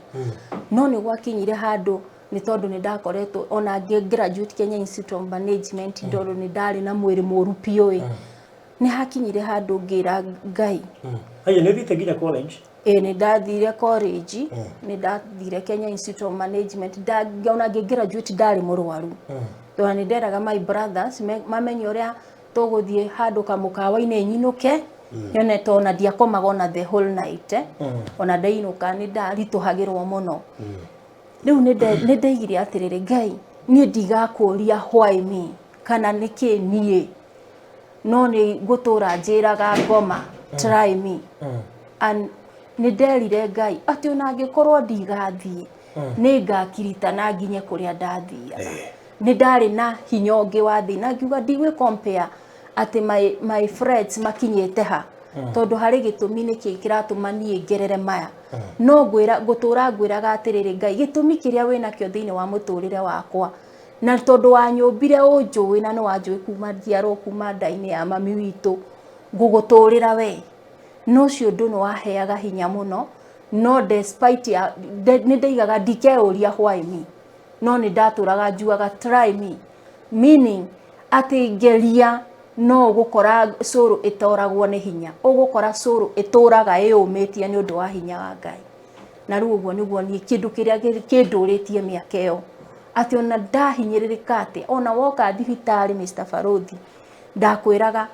No nĩ gwakinyire handũ nĩ tondũ nĩ ndakoretwo ona ngĩ graduate Kenya Institute of Management, tondũ nĩ ndarĩ na mwĩrĩ mũru biũ ĩ, nĩ hakinyire handũ ngĩra Ngai. Haya, nĩ ũthiĩte nginya college? Ĩĩ, nĩ ndathire college, nĩ ndathire Kenya Institute of Management, ona ngĩ graduate ndarĩ mũrwaru. Tondũ nĩ nderaga my brothers mamenye ũrĩa tũgũthiĩ handũ kamũkawa-inĩ nyinũke, nyone to ona ndiakomaga ona the whole night, ona ndainũka nĩ ndaritũhagĩrwo mũno. Rĩu nĩ ndeigire atĩrĩrĩ, Ngai, niĩ ndigakũria why me, kana nĩkĩ niĩ, no nĩ ngũtũra njĩraga ngoma try me. And nĩ nderire Ngai atĩ ona angĩkorwo ndigathiĩ, nĩ ngakirita na nginye kũrĩa ndathiaga. Nĩ ndarĩ na hinya ũngĩ wa thĩ, na ngiuga ndigwĩ compare atĩ my friends makinyĩte ha, tondũ harĩ gĩtũmi nĩkĩ kĩratũma niĩ ngerere maya. No ngũtũra ngwĩraga atĩrĩrĩ, Ngai, gĩtũmi kĩrĩa wĩnakĩo thĩinĩ wa mũtũrĩre wakwa, na tondũ wanyũmbire ũnjũĩ na nĩ wanjũĩ kuma njiarwo kuma nda-inĩ ya mami witũ, ngũgũtũrĩra we. No ũcio ũndũ nĩ waheaga hinya mũno, no despite ya nĩ ndaigaga ndikeũria why me, no nĩ ndatũraga njugaga try me, meaning atĩ ngeria no ũgũkora cũrũ ĩtoragwo nĩ hinya, ũgũkora cũrũ ĩtũraga ĩyũmĩtie nĩ ũndũ wa hinya wa Ngai. Na rĩu ũguo nĩguo niĩ kĩndũ kĩrĩa kĩndũrĩtie mĩaka ĩyo, atĩ ona ndahinyĩrĩrĩka atĩa, ona woka thibitarĩ Mr. Baruthi, ndakwĩraga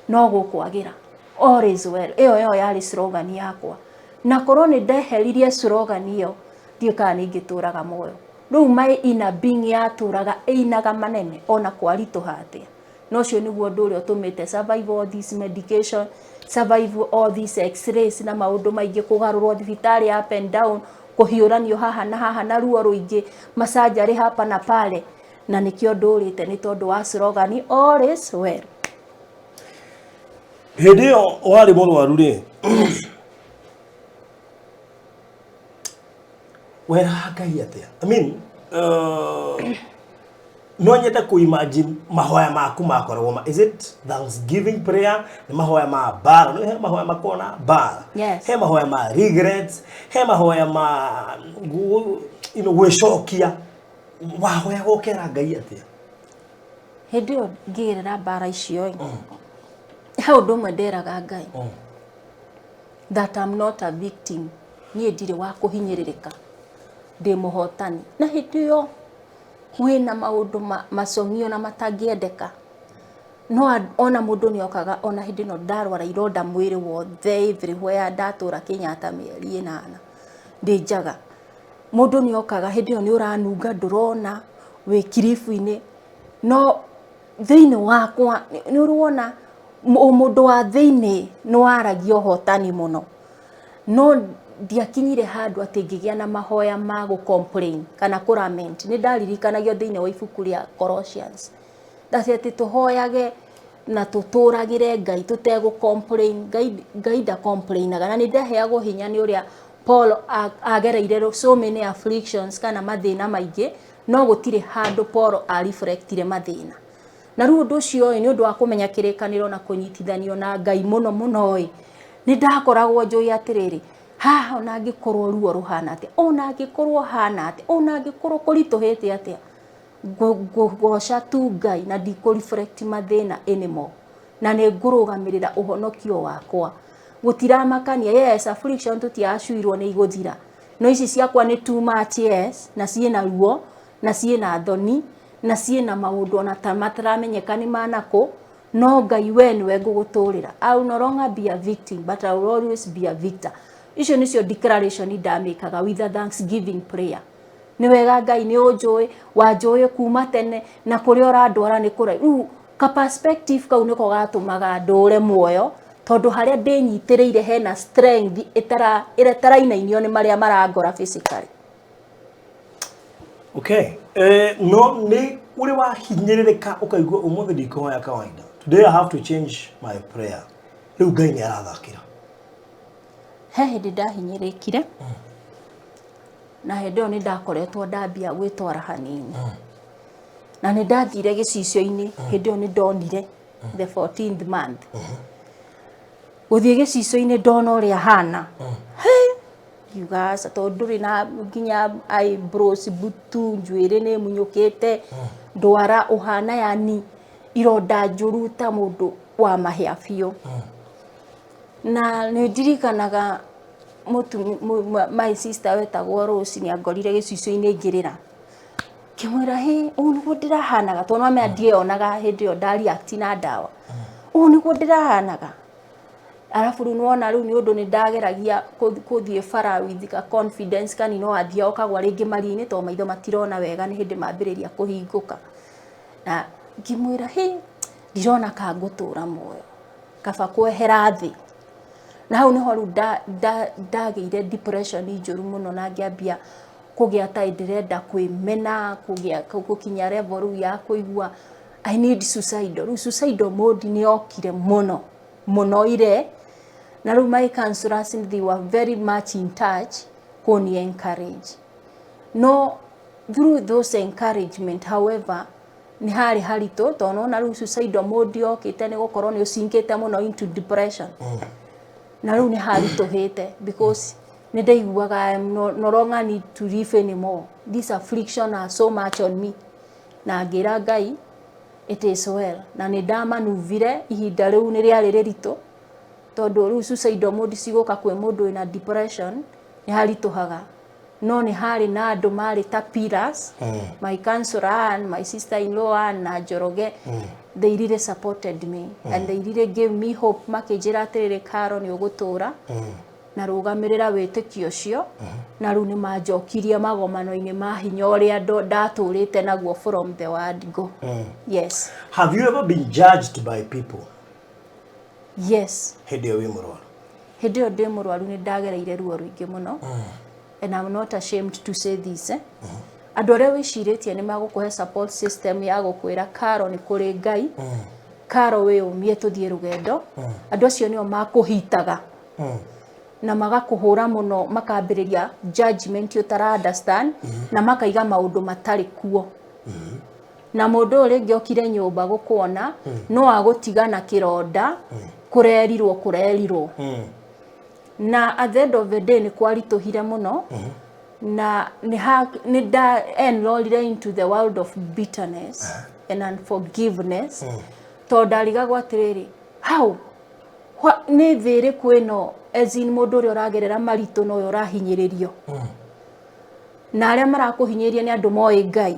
no gũkwagĩra, all is well. Ĩyo ĩyo yarĩ slogan yakwa, na korwo nĩ ndeheririe slogan ĩyo, ndiũĩ kana nĩ ingĩtũraga muoyo. Rĩu my inner being yatũraga ĩinaga manene ona kwaritũha atĩa. No ũcio nĩguo ũndũ ũrĩa ũtũmĩte survive all this medication, survive all these x-rays na maũndũ maingĩ, kũgarũrwo thibitarĩ up and down, kũhiũranio haha na haha na ruo rũingĩ, macanjarĩ hapa na pale, na nĩkĩo ndũrĩte nĩ tondũ wa slogan all is well. Hĩndĩ ĩyo warĩ mũrwaru rĩ, weraga Ngai atĩa? I mean, no nyende kũ imagine mahoya maku makoragwo ma, is it thanksgiving prayer? Nĩ mahoya ma mbara? Nĩ he mahoya makoragwo na mbara? Yes. He mahoya ma regrets, he mahoya ma gwĩcokia. Wahoyaga ũkera Ngai atĩa? Hĩndĩ ĩyo ngĩgerera mbara icio ĩ, he ũndũ ũmwe nderaga Ngai, that I'm not a victim. Niĩ ndirĩ wa kũhinyĩrĩrĩka, ndĩ mũhotani. Na hĩndĩ ĩyo kwĩna maũndũ macong'io na matangĩendeka, no ona mũndũ nĩokaga, ona hĩndĩ ĩno ndarwara ironda mwĩrĩ wothe everywhere, ndatũra Kenyatta mĩeri 8 ndĩ njaga, mũndũ nĩokaga hĩndĩ ĩyo nĩ ũranunga, ndũrona, wĩ kiribu-inĩ, no thĩinĩ wakwa nĩ ũrona mũndũ wa thĩinĩ nĩ waragia ũhotani mũno, no ndiakinyire handũ atĩ ngĩgĩa na mahoya ma gũ complain kana kũ lament. Nĩ ndaririkanagio thĩinĩ wa ibuku rĩa Colossians atĩ atĩ tũhoyage na tũtũragĩre Ngai tũtegũ complain. Ngai nda complainaga, na nĩ ndaheagwo hinya nĩ ũrĩa Paul agereire so many afflictions kana mathĩna maingĩ, No gũtirĩ handũ Paul areflectire mathĩna. Na rĩu ũndũ ũcio ĩ, nĩ ũndũ wa kũmenya kĩrĩkanĩro na kũnyitithanio na Ngai mũno mũno ĩ, nĩ ndakoragwo njũĩ atĩrĩrĩ, haha ona angĩkorwo ruo rũhana atĩa, ona angĩkorwo hana atĩa, ona angĩkorwo kũritũhĩte atĩa, ngũgoca tu Ngai na ndikũ reflect mathĩna anymore, na nĩ ngũrũgamĩrĩra ũhonokio wakwa. Gũtiramakania, yes, affliction tũtiacuirwo nĩ igũthira, no ici ciakwa nĩ too much, yes, na ciĩna ruo na ciĩna thoni na ciĩna maũndũ ona ta mataramenyeka nĩ manakũ, no Ngai we nĩwe ngũgũtũrĩra. I will no longer be a victim, but I will always be a victor. Icio nĩcio declaration ndamĩkaga with a thanksgiving prayer. Nĩ wega Ngai, nĩ ũnjũĩ, wanjũĩ kuma tene, na kũrĩa ũrandwara nĩ kũraihu. Rĩu ka perspective kau nĩko gatũmaga ndũre muoyo, tondũ harĩa ndĩnyitĩrĩire hena strength ĩtara ĩtarainainio nĩ marĩa marangora physically. Okay, no nĩ ũrĩ wahinyĩrĩrĩka ũkaigua ũmũthĩ ndikũhoya kawaida, today I have to change my prayer, rĩu Ngai nĩ arathakĩra? He hĩndĩ ndahinyĩrĩkire, na hĩndĩ ĩyo nĩ ndakoretwo ndambia gwĩtwara hanini, na nĩ ndathire gĩcicio-inĩ. Hĩndĩ ĩyo nĩ ndonire the 14th month. Gũthiĩ gĩcicio-inĩ, ndona ũrĩa hana, ngiuga aca, tondũ ndũrĩ na nginya eyebrows, butu njuĩrĩ nĩ munyũkĩte, ndwara ũhana, yani ironda njũru ta mũndũ wa mahĩa biũ. Na nĩ ndirikanaga my sister wetagwo Rose nĩ angorire gĩcicio-inĩ ngĩrĩra, ngĩmwĩra, "Hĩ, ũũ nĩguo ndĩrahanaga?" Tondũ nĩwamenya ndiĩyonaga hĩndĩ ĩyo ndareact na ndawa, ũũ nĩguo ndĩrahanaga. Arabu rĩu nĩwona rĩu nĩ ũndũ nĩ ndageragia kũthiĩ bara with ka confidence kani, no athiaga ũkagwa rĩngĩ maria-inĩ, tondũ maitho matirona wega, nĩ hĩndĩ mambĩrĩria kũhingũka. Na ngĩmwĩra, "Hĩ, ndirona ka ngũtũra muoyo, kaba kwehera thĩ." Na hau nĩho rĩu ndagĩire depression njũru mũno, na ngĩambia kũgĩa ta ndĩrenda kwĩmena, kũgĩa gũkinya level rĩu ya kũigua I need suicidal. Rĩu suicidal mode nĩ yokire mũno mũno ire, na rĩu my counselors, they were very much in touch kũni encourage. No through those encouragement, however, nĩ harĩ haritũ, tondũ nona rĩu suicidal mode yokĩte nĩ gũkorwo nĩ ũcinkĩte mũno into depression, na rĩu nĩ haritũhĩte because nĩ ndaiguaga I am no longer need to live anymore, this affliction are so much on me. Na ngĩra Ngai, "It is well." Na nĩ ndamanuvire. Ihinda rĩu nĩ rĩarĩ rĩritũ, tondũ rĩu suicidal mode cigũka kwĩ mũndũ wĩna depression nĩ haritũhaga. No nĩ harĩ na andũ marĩ ta pillars, my counselor Ann, my sister in law Ann na Njoroge. They really supported me and they really gave me hope, makĩnjĩra atĩrĩrĩ, "Karo, nĩ ũgũtũra na rũgamĩrĩra wĩtĩkio ũcio." Na rĩu nĩ manjokirie magomano-inĩ ma hinya ũrĩa ndatũrĩte naguo from the word go, yes. Have you ever been judged by people? Yes. Hĩndĩ ĩyo wĩ mũrwaru? Hĩndĩ ĩyo ndĩ mũrwaru nĩ ndagereire ruo rũingĩ mũno, and I'm not ashamed to say this, eh? Andũ arĩa wĩcirĩtie nĩ magũkũhe support system ya gũkwĩra, "Karo, nĩ kũrĩ Ngai, Karo, wĩyũmie tũthiĩ rũgendo," andũ acio nĩo makũhitaga na magakũhũra mũno, makambĩrĩria judgment ũtara understand, na makaiga maũndũ matarĩ kuo. Na mũndũ ũyũ rĩngĩ okire nyũmba gũkuona, no agũtiga na kĩronda, kũrerirwo kũrerirwo. Na at the end of the day nĩ kwaritũhire mũno, na nĩ nda enrollire into the world of bitterness and unforgiveness, tondũ ndarigagwo atĩrĩrĩ, how nĩ thĩ ĩrĩkũ ĩno, as in mũndũ ũrĩa ũragerera maritũ no ũyũ ũrahinyĩrĩrio, na arĩa marakũhinyĩrĩria nĩ andũ moĩ Ngai.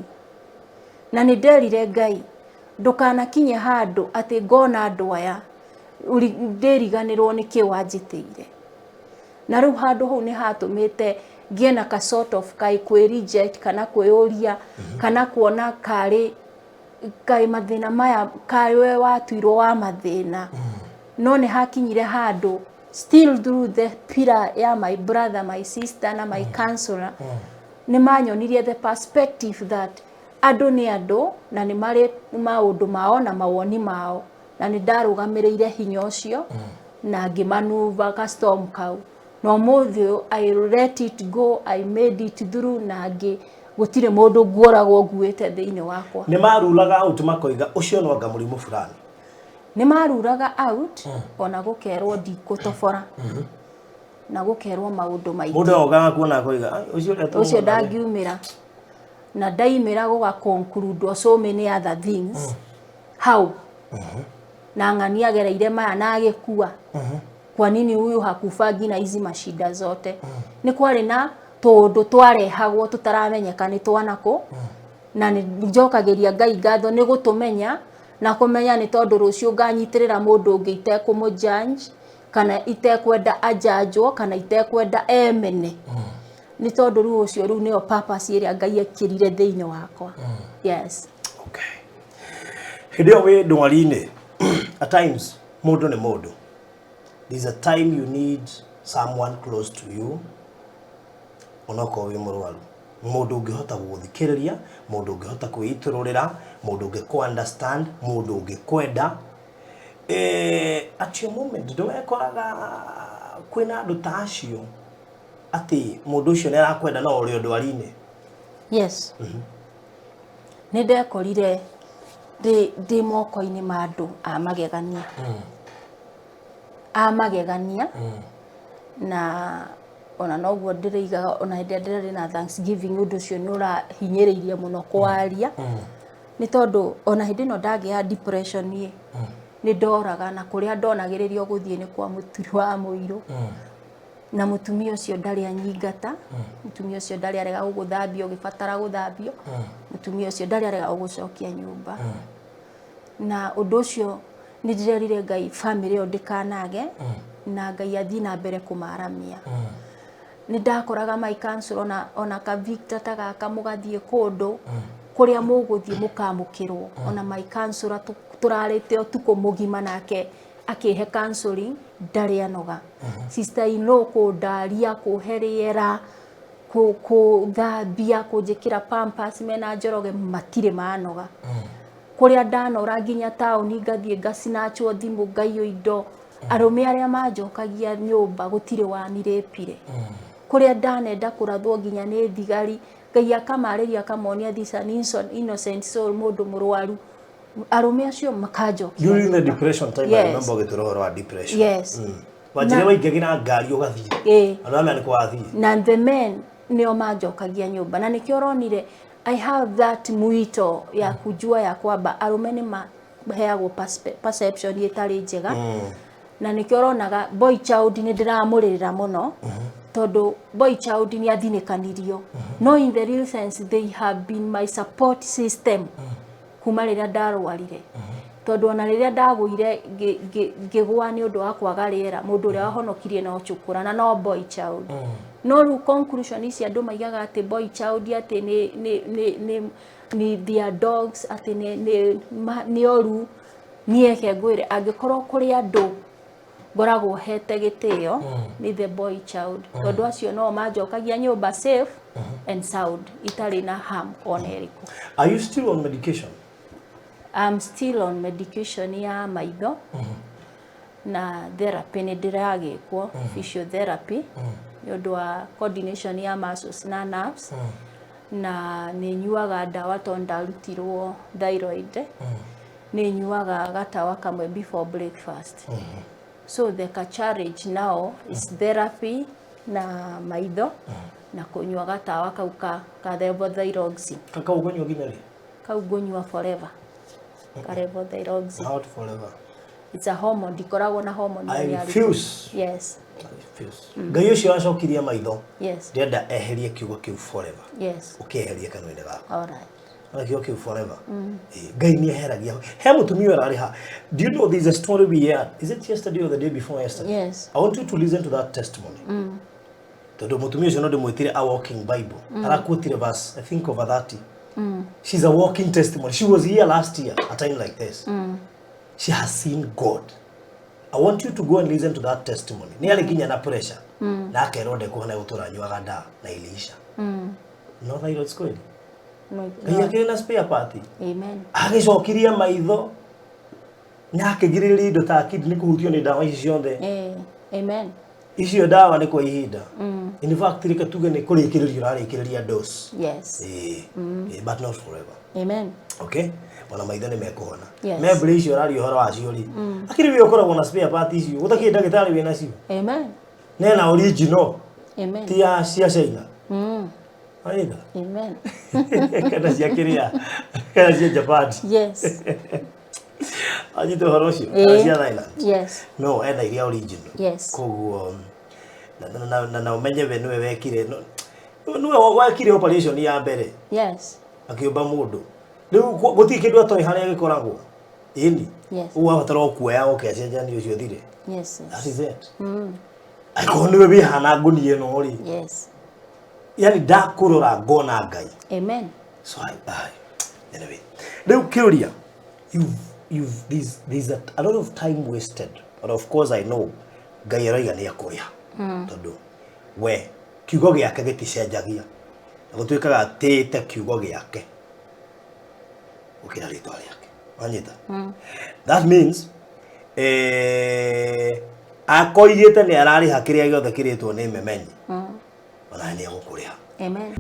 Na nĩ nderire Ngai, ndũkanakinye handũ atĩ ngona andũ aya ndĩriganĩrwo nĩ kĩ wanjĩtĩire. Na rĩu handũ hau nĩ hatũmĩte ngĩe na ka sort of kaĩ kwĩ reject kana kwĩyũria kana kuona karĩ kaĩ mathĩna maya, kaĩ we watuirwo wa mathĩna. No nĩ hakinyire handũ, still through the pillar ya my brother, my sister na my counselor, nĩ manyonirie the perspective that andũ nĩ andũ na nĩ marĩ maũndũ mao na mawoni mao. Na nĩ ndarũgamĩrĩire hinya ũcio na ngĩmanuva ka storm kau, na ũmũthĩ ũyũ I let it go, I made it through, na ngĩ Gũtirĩ mũndũ nguoragwo nguĩte thĩinĩ wakwa. Nĩ maruraga out makoiga ũcio no anga mũrimũ fulani. Nĩ maruraga out, ona gũkerwo ndikũtobora na gũkerwo maũndũ maingĩ. Mũndũ ogaga kuona akoiga, "Ai, ũcio ũrĩa ũcio tũmuonaga." Ndangiumĩra na ndaimĩra gũga conclude so many other things hau na ng'ani agereire maya na agĩkua, kwa nini huyu hakufangi na hizi mashida zote? Nĩ kwarĩ na tũũndũ twarehagwo tũtaramenyeka nĩ twanakũ, na nĩ njokagĩria Ngai ngatho nĩ gũtũmenya na kũmenya, nĩ tondũ rũciũ nganyitĩrĩra mũndũ ũngĩ itekũmũjudge kana itekwenda ajanjwo kana itekwenda emene, nĩ tondũ rĩu ũcio rĩu nĩyo purpose ĩrĩa Ngai ekĩrire thĩinĩ wakwa, yes. Okay. Hĩndĩ ĩyo wĩ ndwari-inĩ, at times mũndũ nĩ mũndũ. There's a time you need someone close to you, onokorwo wĩ mũrwaru. Mũndũ ũngĩhota gũgũthikĩrĩria, mũndũ ũngĩhota kwĩitũrũrĩra, mũndũ ũngĩ understand, mũndũ ũngĩkwenda. At your moment ndũwekoraga kwĩna andũ ta acio atĩ mũndũ ũcio nĩ arakwenda no ũrĩ ndwari-inĩ? Yes, nĩ ndekorire ndĩ moko-inĩ ma andũ a magegania, a magegania, na ona noguo ndĩrĩigaga ona hĩndĩ ĩrĩa ndĩrarĩ na Thanksgiving, ũndũ ũcio nĩ ũrahinyĩrĩirie mũno kwaria, nĩ tondũ ona hĩndĩ ĩno ndagĩa depression ĩ, nĩ ndoraga na kũrĩa ndonagĩrĩrio gũthiĩ nĩ kwa mũturi wa mũirũ, na mũtumia ũcio ndarĩ anyingata, mũtumia ũcio ndarĩ arega gũgũthambia ũgĩbatara gũthambio, mũtumia ũcio ndarĩ arega gũgũcokia nyũmba. Na ũndũ ũcio nĩ ndĩrerire Ngai bamĩrĩ ĩyo ndĩkanage, na Ngai athiĩ na mbere kũmaramia. Nĩ ndakoraga my counselor ona ka Victor ta gaka, mũgathiĩ kũndũ kũrĩa mũgũthiĩ mũkamũkĩrwo, ona my counselor tũrarĩte ũtukũ mũgima nake akĩhe counseling, ndarĩ anoga. Sister in law kũndaria, kũhe rĩera, kũthambia, kũnjĩkĩra pampers mena Njoroge, matirĩ manoga. Kũrĩa ndanora nginya taũni, ngathiĩ ngacinachwo thimũ, ngaiywo indo, arũme arĩa manjokagia nyũmba gũtirĩ wanirĩpire. Kũrĩa ndanenda kũrathwo nginya nĩ thigari, Ngai akamarĩria, akamonia this an innocent soul, mũndũ mũrwaru, arũme acio makanjokia During the nyũmba. depression time? I Yes. remember ũgĩtwĩra ũhoro wa depression. Yes. Wanjĩre waingagĩra ngari ũgathiĩ. Ĩĩ. Andũ amea nĩ kwathiĩ. Na the men nĩo manjokagia nyũmba, na nĩkĩo ũronire I have that mwito ya kujua ya kwamba arũme nĩ maheagwo perception ĩtarĩ njega, na nĩkĩo ũronaga boy child nĩ ndĩramũrĩrĩra mũno, tondũ boy child nĩ athinĩkanirio, no in the real sense they have been my support system kuma rĩrĩa ndarwarire, tondũ ona rĩrĩa ndagũire ngĩgũa nĩ ũndũ wa kwaga rĩera, mũndũ ũrĩa wahonokirie no cukũra na no boy child. No rĩu conclusion ici andũ maigaga atĩ boy child atĩ nĩ their dogs, atĩ nĩ oru, niĩ reke ngwĩre, angĩkorwo kũrĩ andũ ngoragwo hete gĩtĩo nĩ the boy child, tondũ acio no manjokagia nyũmba safe and sound, itarĩ na harm ona ĩrĩkũ. Are you still on medication? I'm still on medication ya maitho na therapy nĩ ndĩragĩkwo, physiotherapy, nĩ ũndũ wa coordination ya muscles na nerves, na nĩ nyuaga ndawa tondũ ndarutirwo thyroid, nĩ nyuaga gatawa kamwe before breakfast. So the challenge now is therapy na maitho na kũnyua gatawa kau ka levothyroxine. Kaka ũkũnyua nginya rĩ? Kau ngũnyua forever, ka levothyroxine. Not forever. It's a hormone, ndikoragwo na hormone I ĩrĩa yarutwo. refuse. Yes. I refuse. Ngai ũcio wacokirie maitho, ndĩrenda eherie kiugo kĩu forever. Ũkĩeherie kanua-inĩ gaku. All right. Na kiugo kĩu forever. Ĩĩ, Ngai nĩ eheragia he mũtumia ũrarĩ ha. Do you know there's a story we heard, is it yesterday or the day before yesterday? Yes. I want you to listen to that testimony, tondũ mũtumia ũcio no ndĩmwĩtire a walking Bible. Araquotire verse, I think, over 30. She's a walking testimony. She was here last year a time like this. She has seen God. I want you to go and listen to that testimony. Nĩ arĩ nginya na pressure na akerwo ndekuhona gũtũra anyuaga ndawa na iliisha. No thyroids kweli. No, Ngai no. akĩrĩ na spare part. Amen. Agĩcokirie maitho na akĩgirĩrĩria indo ta kidney kũhutio nĩ ndawa ici ciothe. Eh, amen. Icio ndawa nĩ kwa ihinda. In fact, reke tuge nĩ kũrĩkĩrĩria ũrarĩkĩrĩria dose. Yes. Ĩĩ. Ĩĩ, but not forever. Amen. Okay, ona maitho nĩ mekũhona. Yes. Membre icio ũraria ũhoro wacio rĩ, akĩrĩ we ũkoragwo na spare part icio, gũtakĩrĩ ndagĩtarĩ wĩ nacio. Amen. Nena original. Amen. Ti ya cia China. Aitha. Amen. Kana cia kĩrĩa, kana cia Japan. Yes. Anyite ũhoro ũcio, kana Ĩĩ. cia Thailand. Yes. No, ena iria original. Yes. Koguo na ũmenye we nĩwe wekire nĩwe wekire operation ya mbere. Yes. Akĩũmba mũndũ. Rĩu gũtirĩ kĩndũ atoĩ harĩa gĩkoragwo. Ĩni. Yes. Ũguo abatara o kuoya oke acenjanie ũcio ũthire. Yes. That is it. Angĩkorwo nĩwe wĩhana ngũnia ĩno rĩ. Yes. Yani ndakũrora ngona Ngai. Amen. So I anyway. Rĩu kĩũria, you've there's a lot of time wasted. But of course I know Ngai aroiga nĩ ekũrĩha. Tondũ we kiugo gĩake gĩticenjagia. Na gũtuĩkaga atĩĩte kiugo gĩake gũkĩra rĩtwa rĩake. Wanyita? That means akoigĩte nĩ ararĩha kĩrĩa gĩothe kĩrĩtwo nĩ memenyi. Ona nĩ egũkũrĩha. Amen.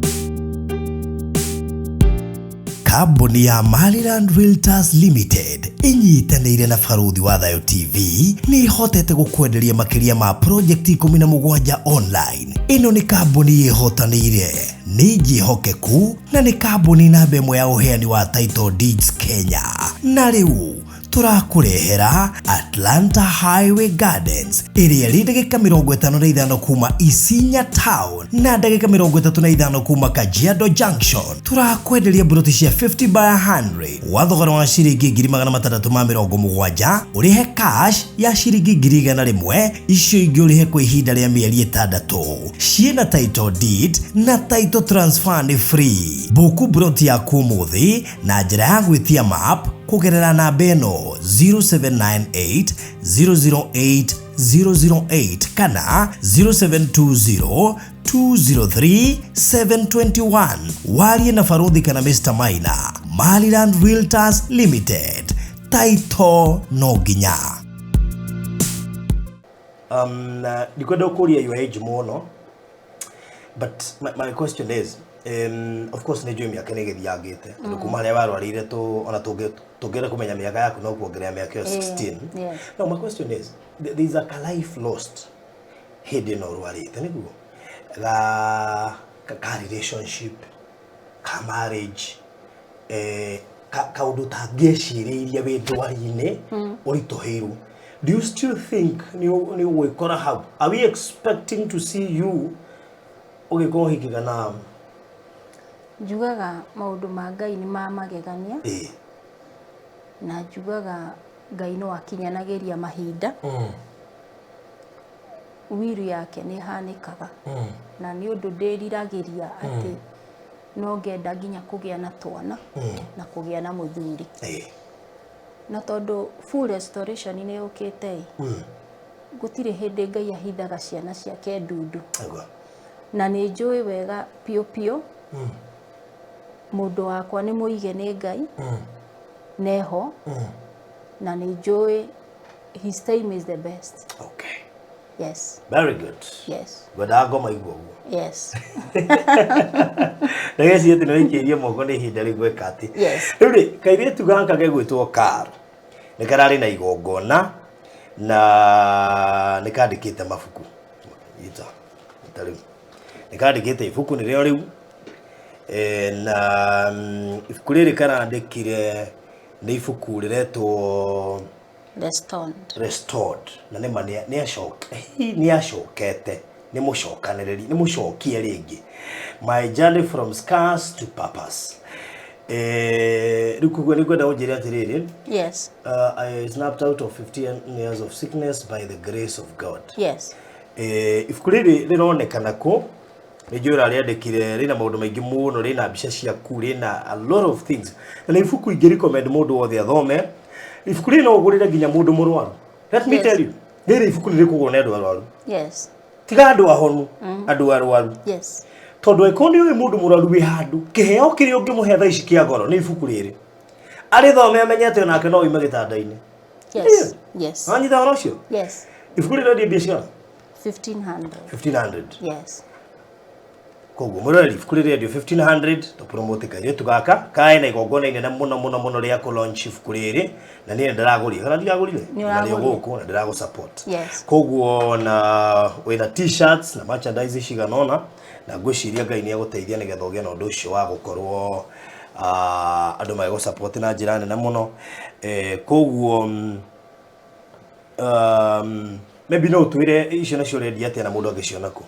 Kambuni ya Maryland Realtors Limited ĩnyitanĩire na Barũthi wa Thayũ TV nĩ ĩhotete gũkwenderia makĩria ma project 17 online. Ĩno nĩ kambuni ĩhotanĩire, nĩ njĩhokeku na nĩ kambuni namba ĩmwe ya ũheani wa title deeds Kenya. Na rĩu tũrakũrehera Atlanta Highway Gardens ĩrĩa ĩrĩ ndagĩka 55 kuma Isinya Town na ndagĩka 35 kuma Kajiado Junction. Tũrakwenderia mburoti cia 50 by 100 wa thogora wa ciringi 670,000, ũrĩhe cash ya ciringi 100,000, icio ingĩ ũrĩhe kwa ihinda rĩa mĩeri 6. Ciĩna title deed na title transfer nĩ free. Buku mburoti yaku ũmũthĩ na njĩra ya gwĩtia map kũgerera namba ĩno 0798 008 008 kana 0720 203 721. Warie na Barũthi kana Mr. Maina. Maryland Realtors Limited. Taito no nginya. Ndikwenda gũkũria your age mũno, but my question is, of course nĩ njũĩ mĩaka nĩ ĩgĩthiangĩte, tondũ kuma harĩa warwarire ona tũngĩenda kũmenya mĩaka yaku no kuongerera mĩaka ĩyo 16. Yes. Now my question is, there is a life lost hĩndĩ ĩno ũrwarĩte, nĩguo ga ka relationship, ka marriage, kaũndũ ũtangĩecirĩirie wĩ ndwari-inĩ ũritũhĩirwo. Do you still think nĩ ũgwĩkora hau? Are we expecting to see you ũgĩka ũhiki kana? Njugaga maũndũ ma Ngai nĩ ma magegania. Na njugaga Ngai no akinyanagĩria mahinda. Wiru yake nĩ ĩhanĩkaga. Na nĩ ũndũ ndĩriragĩria atĩ no ngenda nginya kũgĩa na twana na kũgĩa na mũthuri. Na tondũ full restoration nĩ yũkĩte ĩ, gũtirĩ hĩndĩ Ngai ahithaga ciana ciake ndundu. Na nĩ njũĩ wega piũ piũ mũndũ wakwa nĩ mũige nĩ Ngai neho, na nĩ njũĩ his time is the best. Okay. Yes. Very good. Yes. Ngwendaga ngoma igua ũguo. Yes. Ndageciria atĩ nĩ waikĩirie moko nĩ ihinda rĩu gwĩka atĩ. Yes. Rĩu rĩ, kairĩtu gaka gegwĩtwo Karo nĩ kararĩ na igongona na nĩ kandĩkĩte mabuku. Ita rĩu. Nĩ kandĩkĩte ibuku nĩrĩo rĩu. Na ibuku rĩrĩ karandĩkire nĩ ibuku rĩretwo Restored. Restored. Na nĩma nĩ acokete, nĩ mũcokanĩrĩri, nĩ mũcokie rĩngĩ. My journey from scars to purpose. Rĩu koguo nĩ ngwenda ũnjĩre atĩrĩrĩ. Yes. I snapped out of 15 years of sickness by the grace of God. Yes. Ibuku rĩrĩ rĩronekana kũ? Nĩ njũĩ ũrarĩandĩkire, rĩna maũndũ maingĩ mũno, rĩna mbica ciaku, rĩna a lot of things. Na nĩ ibuku ingĩ recommend mũndũ wothe athome. Ibuku rĩrĩ no ũgũrĩre nginya mũndũ mũrwaru. Let me Yes. tell you, rĩrĩ ibuku nĩ rĩkũgũrwo nĩ andũ arwaru. Yes. Tiga andũ ahonu, andũ arwaru. Yes. Tondũ angĩkorwo nĩ ũĩ mũndũ mũrwaru wĩ handũ, kĩheo kĩrĩa ũngĩmũhe thaa ici kĩa goro nĩ ibuku rĩrĩ. Arĩthome amenye atĩ onake no oime gĩtanda-inĩ. Yes. Yes. Wanyita ũhoro ũcio? Yes. Ibuku rĩrĩ rĩendia mbia cigana? 1500. 1500. Yes. Koguo mũroreri ibuku rĩrĩ rĩendio 1500 tũpromote kairĩtu gaka kae na igongona inene mũno mũno mũno rĩa kũ launch ibuku rĩrĩ na niĩ ndĩragũrire kana ndiragũrire Nĩ na rĩo ũragũrire. gũkũ na ndĩragũ support. Yes. Koguo na wĩna t-shirts na merchandise cigana ũna na ngwĩciria Ngai nĩ egũteithia nĩgetha ũgĩe na ũndũ ũcio wa gũkorwo andũ magĩgũ support na njĩra nene mũno. Koguo maybe no ũtwĩre icio nacio ũrendia atĩa na mũndũ angĩciona kũ?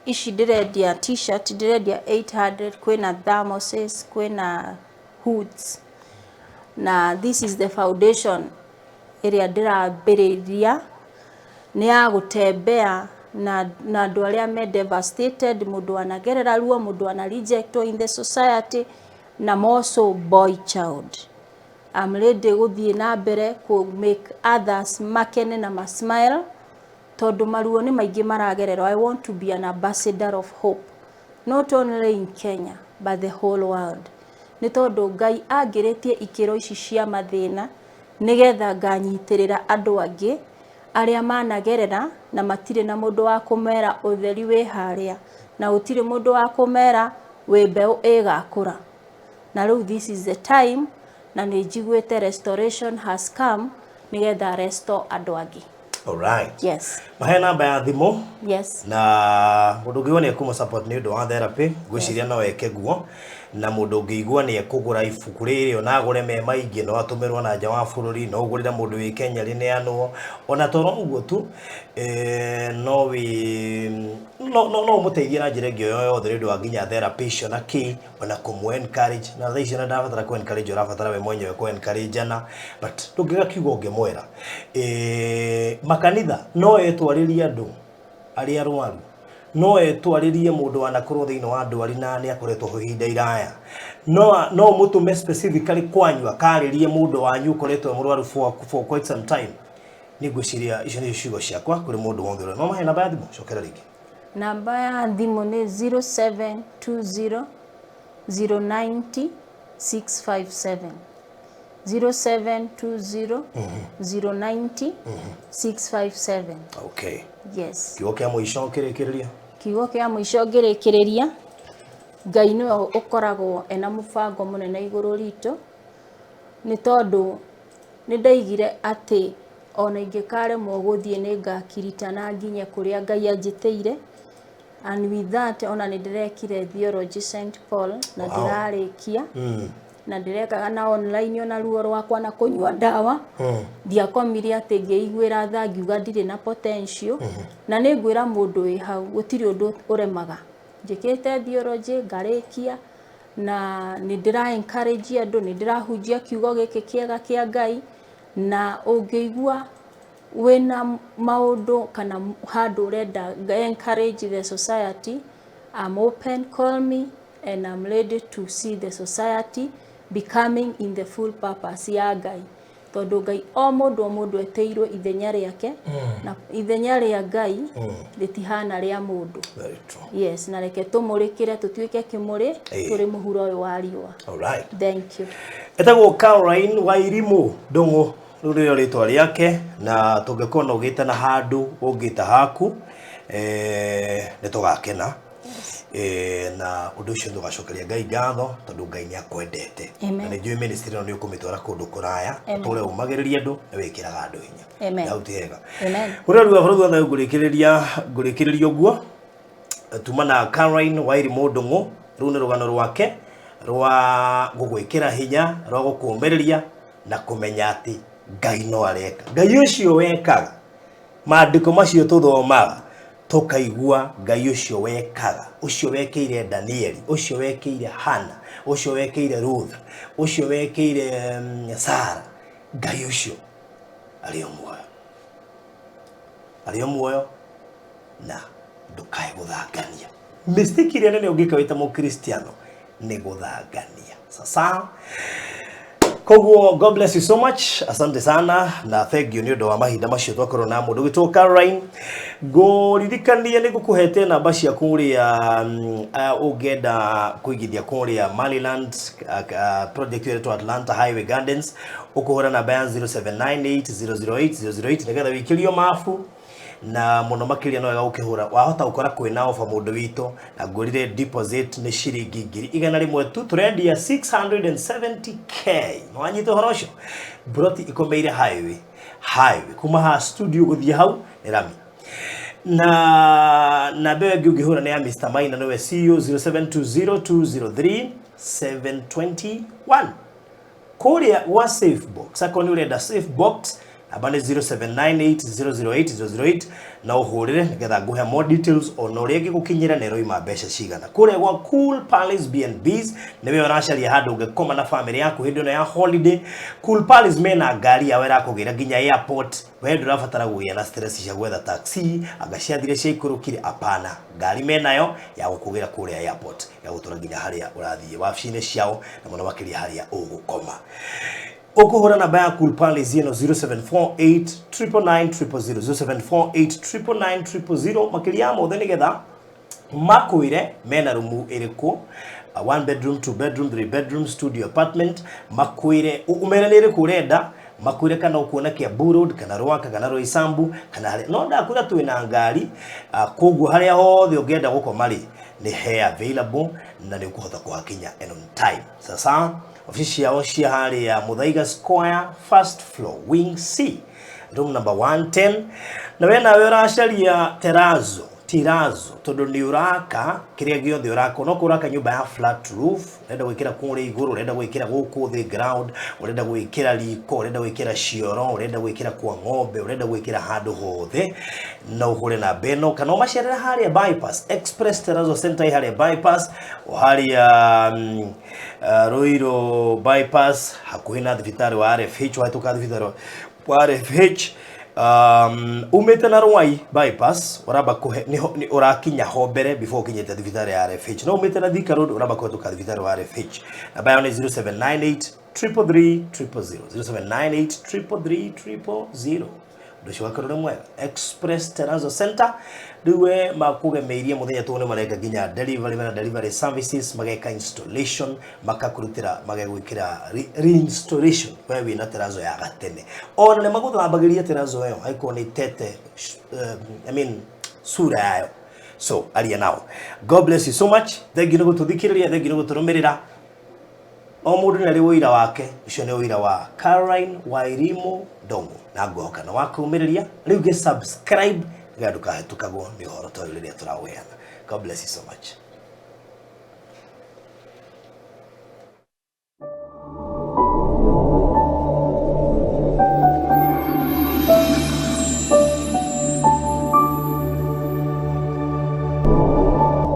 Ici ndĩrendia t-shirt ndĩrendia 800, kwĩna thermoses, kwĩna hoods, na this is the foundation ĩrĩa ndĩrambĩrĩria nĩ ya gũtembea na andũ arĩa me devastated, mũndũ anagerera ruo, mũndũ ana rejectwo in the society, na more so boy child. I'm ready gũthiĩ na mbere kũ make others makene na ma smile tondũ maruo nĩ maingĩ maragererwo. I want to be an ambassador of hope not only in Kenya but the whole world, nĩ tondũ Ngai angĩrĩtie ikĩro ici cia mathĩna nĩgetha nganyitĩrĩra andũ angĩ arĩa managerera na matirĩ na mũndũ wa kũmera ũtheri wĩ harĩa na gũtirĩ mũndũ wa kũmera wĩ mbeũ ĩgakũra. Na rĩu this is the time na nĩ njiguĩte restoration has come nĩgetha restore andũ angĩ. Alright. Yes. Mahe namba ya thimũ. Yes. Na mũndũ ũngĩigua nĩ ekũmũ support nĩ ũndũ wa therapy ngwĩciria no eke guo, na mũndũ ũngĩigua nĩ ekũgũra ibuku rĩrĩ ona agũre me maingĩ no atũmĩrwo na nja wa bũrũri, no ũgũrĩre mũndũ wĩ Kenya rĩneanwo ona toro ũguo tu, no wĩ no no no ũmũteithie na njĩra ĩngĩ o yothe nĩ ũndũ wa nginya therapy icio na kĩ ona kũmũ encourage na thaa icio na ndabatara kũ encourage ũrabatara we mwenyewe kũ encourage ana but ndũngĩga kiugo ũngĩmwĩra. Makanitha no etwarĩrie andũ arĩa arwaru, no etwarĩrie mũndũ wanakorwo thĩinĩ wa ndwari na nĩ akoretwo ho ihinda iraya, no ũmũtũme specifically kwanyu akarĩrie mũndũ wanyu ũkoretwo e mũrwaru for quite some time. Nĩ ngwĩciria icio nĩcio ciugo ciakwa kũrĩ mũndũ wothe ũrĩa. No mahe namba ya thimũ, cokera rĩngĩ. Namba ya thimũ nĩ 0720 090 657. 0720 090 657. Okay. Yes. Kiugo kĩa mũico ũkĩrĩkĩrĩria? Kiugo kĩa mũico ngĩrĩkĩrĩria, Ngai nĩwe ũkoragwo ena mũbango mũnene igũrũ ritũ, nĩ tondũ nĩ ndaigire atĩ ona ingĩkaremwo gũthiĩ nĩ ngakirita na nginye kũrĩa Ngai anjĩtĩire. And with that ona nĩ ndĩrekire theology St Paul na ndĩrarĩkia na ndĩrekaga na online ona ruo rwakwa na kũnyua ndawa. Ndiakomire atĩ ngĩiguĩra tha ngiuga ndirĩ na potential. Na nĩ ngwĩra mũndũ wĩ hau gũtirĩ ũndũ ũremaga. Njĩkĩte theology ngarĩkia na nĩ ndĩra encourage andũ, nĩ ndĩrahunjia kiugo gĩkĩ kĩega kĩa Ngai, na ũngĩigua wĩna maũndũ kana handũ ũrenda encourage the society, I'm open, call me and I'm ready to see the society becoming in the full purpose ya Ngai. Tondũ Ngai o mũndũ etĩirwo ithenya rĩake, na ithenya rĩa Ngai rĩtihana rĩa mũndũ. Very true. Yes, na reke tũmũrĩkĩre tũtuĩke kĩmũrĩ tũrĩ mũhuro ũyũ wa riũa. All right. Thank you. Etagwo Caroline Wairimu Ndung'u rĩu nĩrĩo rĩtwa rĩake, na tũngĩkorwo na ũgĩte na handũ ũngĩta haku, nĩ tũgakena. Na ũndũ ũcio nĩtũgacokeria Ngai ngatho tondũ Ngai nĩ akwendete. Amen. Na nĩ njũĩ ministry ĩno nĩ ũkũmĩtwara kũndũ kũraya, Amen. ũtũre ũmagĩrĩria andũ na wĩkĩraga andũ hinya. Amen. Na hau ti hega. Amen. Mũrori wa bũrũri wa thayũ, ngũrĩkĩrĩria ũguo tuma na Caroline Wairimu Ndung'u. Rũu nĩ rũgano rwake rwa gũgwĩkĩra hinya, rwa gũkũũmĩrĩria na kũmenya atĩ Ngai no areka. Ngai ũcio wekaga maandĩko macio tũthomaga tũkaigua Ngai ũcio wekaga, ũcio wekĩire Danieli, ũcio wekĩire Hana, ũcio wekĩire Ruth, ũcio wekĩire Sara, Ngai ũcio arĩ o muoyo, arĩ o muoyo, na ndũkae gũthangania. Mistake ĩrĩa nene ũngĩka wĩ ta mũkristiano nĩ gũthangania. Sasa Koguo God bless you so much, asante sana na thank you nĩ ũndũ wa mahinda macio twakorwo na mũndũ gwĩtwo Caroline. Ngũririkanie nĩ ngũkũhete namba cia kũrĩa ũngĩenda kũigithia kũrĩa Maryland, project ĩretwo Atlanta Highway Gardens, ũkũhũra namba ya 0798008008 nĩgetha wĩikĩrio mabu na mũno makĩria no wega gũkĩhũra wahota gũkora kwĩna ofa mũndũ witũ na ngũrire deposit nĩ ciringi 100,000 tu, tũrendia 670K. Nĩwanyita ũhoro ũcio? Broti ikomeire highway highway kuma haha studio gũthiĩ hau nĩ rami. Na namba ĩyo ĩngĩ ũngĩhũra nĩ ya Mr. Maina, nĩwe CEO, 0720203721. Kũrĩa gwa safe box, akorwo nĩ ũrenda safe box, namba nĩ 0798008008 na ũhũrĩre nĩgetha ngũhe more details ona ũrĩa ĩngĩgũkinyĩra na ĩroima mbeca cigana. Kũrĩa gwa Cool Palace B&Bs, nĩwe ũracaria handũ ũngĩkoma na family yaku hĩndĩ ĩno ya holiday. Cool Palace mena ngari yao ĩrakũgĩra nginya airport, we ndũrabatara kũgĩa na stress cia gwetha taxi anga ciathire ciaikũrũkire, apana, ngari menayo ya gũkũgĩra kũrĩa airport ya gũtwara nginya harĩa ũrathiĩ wabici-inĩ ciao na mũno makĩria harĩa ũgũkoma. Ũkũhũra namba ya Cool Palace ĩno 0748 999 000, 0748 999 000 makĩria ya mothe nĩgetha makwĩre mena rumu ĩrĩkũ, one bedroom, two bedroom, three bedroom, studio apartment, makwĩre ũmere nĩ ĩrĩkũ ũrenda, makwĩre kana ũkuona Kiambu Road kana Rwaka kana Roysambu kana harĩa no ndakwĩra twĩna ngari, koguo harĩa hothe ũngĩenda gũkoma rĩ nĩ he available na nĩ ũkũhota kũhakinya and on time. Sasa ofici ciao cia harĩa Muthaiga Square, first floor, wing C, room number 110. Na we nawe ũracaria terazo tirazo tondu nĩ ũraka kĩrĩa gĩothe ũraka, no ũraka nyũmba ya flat roof, ũrenda gwĩkĩra kũrĩa igũrũ, ũrenda gwĩkĩra gũkũ thĩ ground, ũrenda gwĩkĩra riko, ũrenda gwĩkĩra cioro, ũrenda gwĩkĩra kwa ng'ombe, ũrenda gwĩkĩra handũ hothe, no ũhũre namba ĩno kana ũmacerere harĩa bypass, Express Terrazzo Center ĩ harĩa bypass, o harĩa Ruiru bypass hakuhĩ na thibitarĩ wa RFH, wahĩtũka thibitarĩ wa RFH, umĩte na Rwai bypass ũramba kũhe nĩho ũrakinya ho mbere before ũkinyĩte thibitarĩ ya RFH, no umĩte na Thika Road ũramba kũhetũka thibitarĩ wa RFH. Namba yao nĩ 0798 333 000, 0798 333 000. Ũndũ ũcio wakorwo nĩ mwega. Express Terrazzo Center rĩu we makũgemeirie mũthenya tũ nĩ mareka nginya delivery, mena delivery services, mageka installation, makakũrutĩra, magegwĩkĩra reinstallation we wĩna terrazzo ya gatene, ona nĩ magũthambagĩria terrazzo ĩyo angĩkorwo nĩ tete, I mean sura yayo. So aria nao. God bless you so much, thank you nĩ gũtũthikĩrĩria, thank you nĩ gũtũrũmĩrĩra. O mũndũ nĩ arĩ ũira wake, ũcio nĩ ũira wa Caroline Wairimu Ndong'o na ngũhoka na wakumĩrĩria rĩu gĩ subscribe nĩgetha ndũkahĩtũkagwo nĩ ũhoro ta ũyũ rĩrĩa tũraũheana. God bless you so much.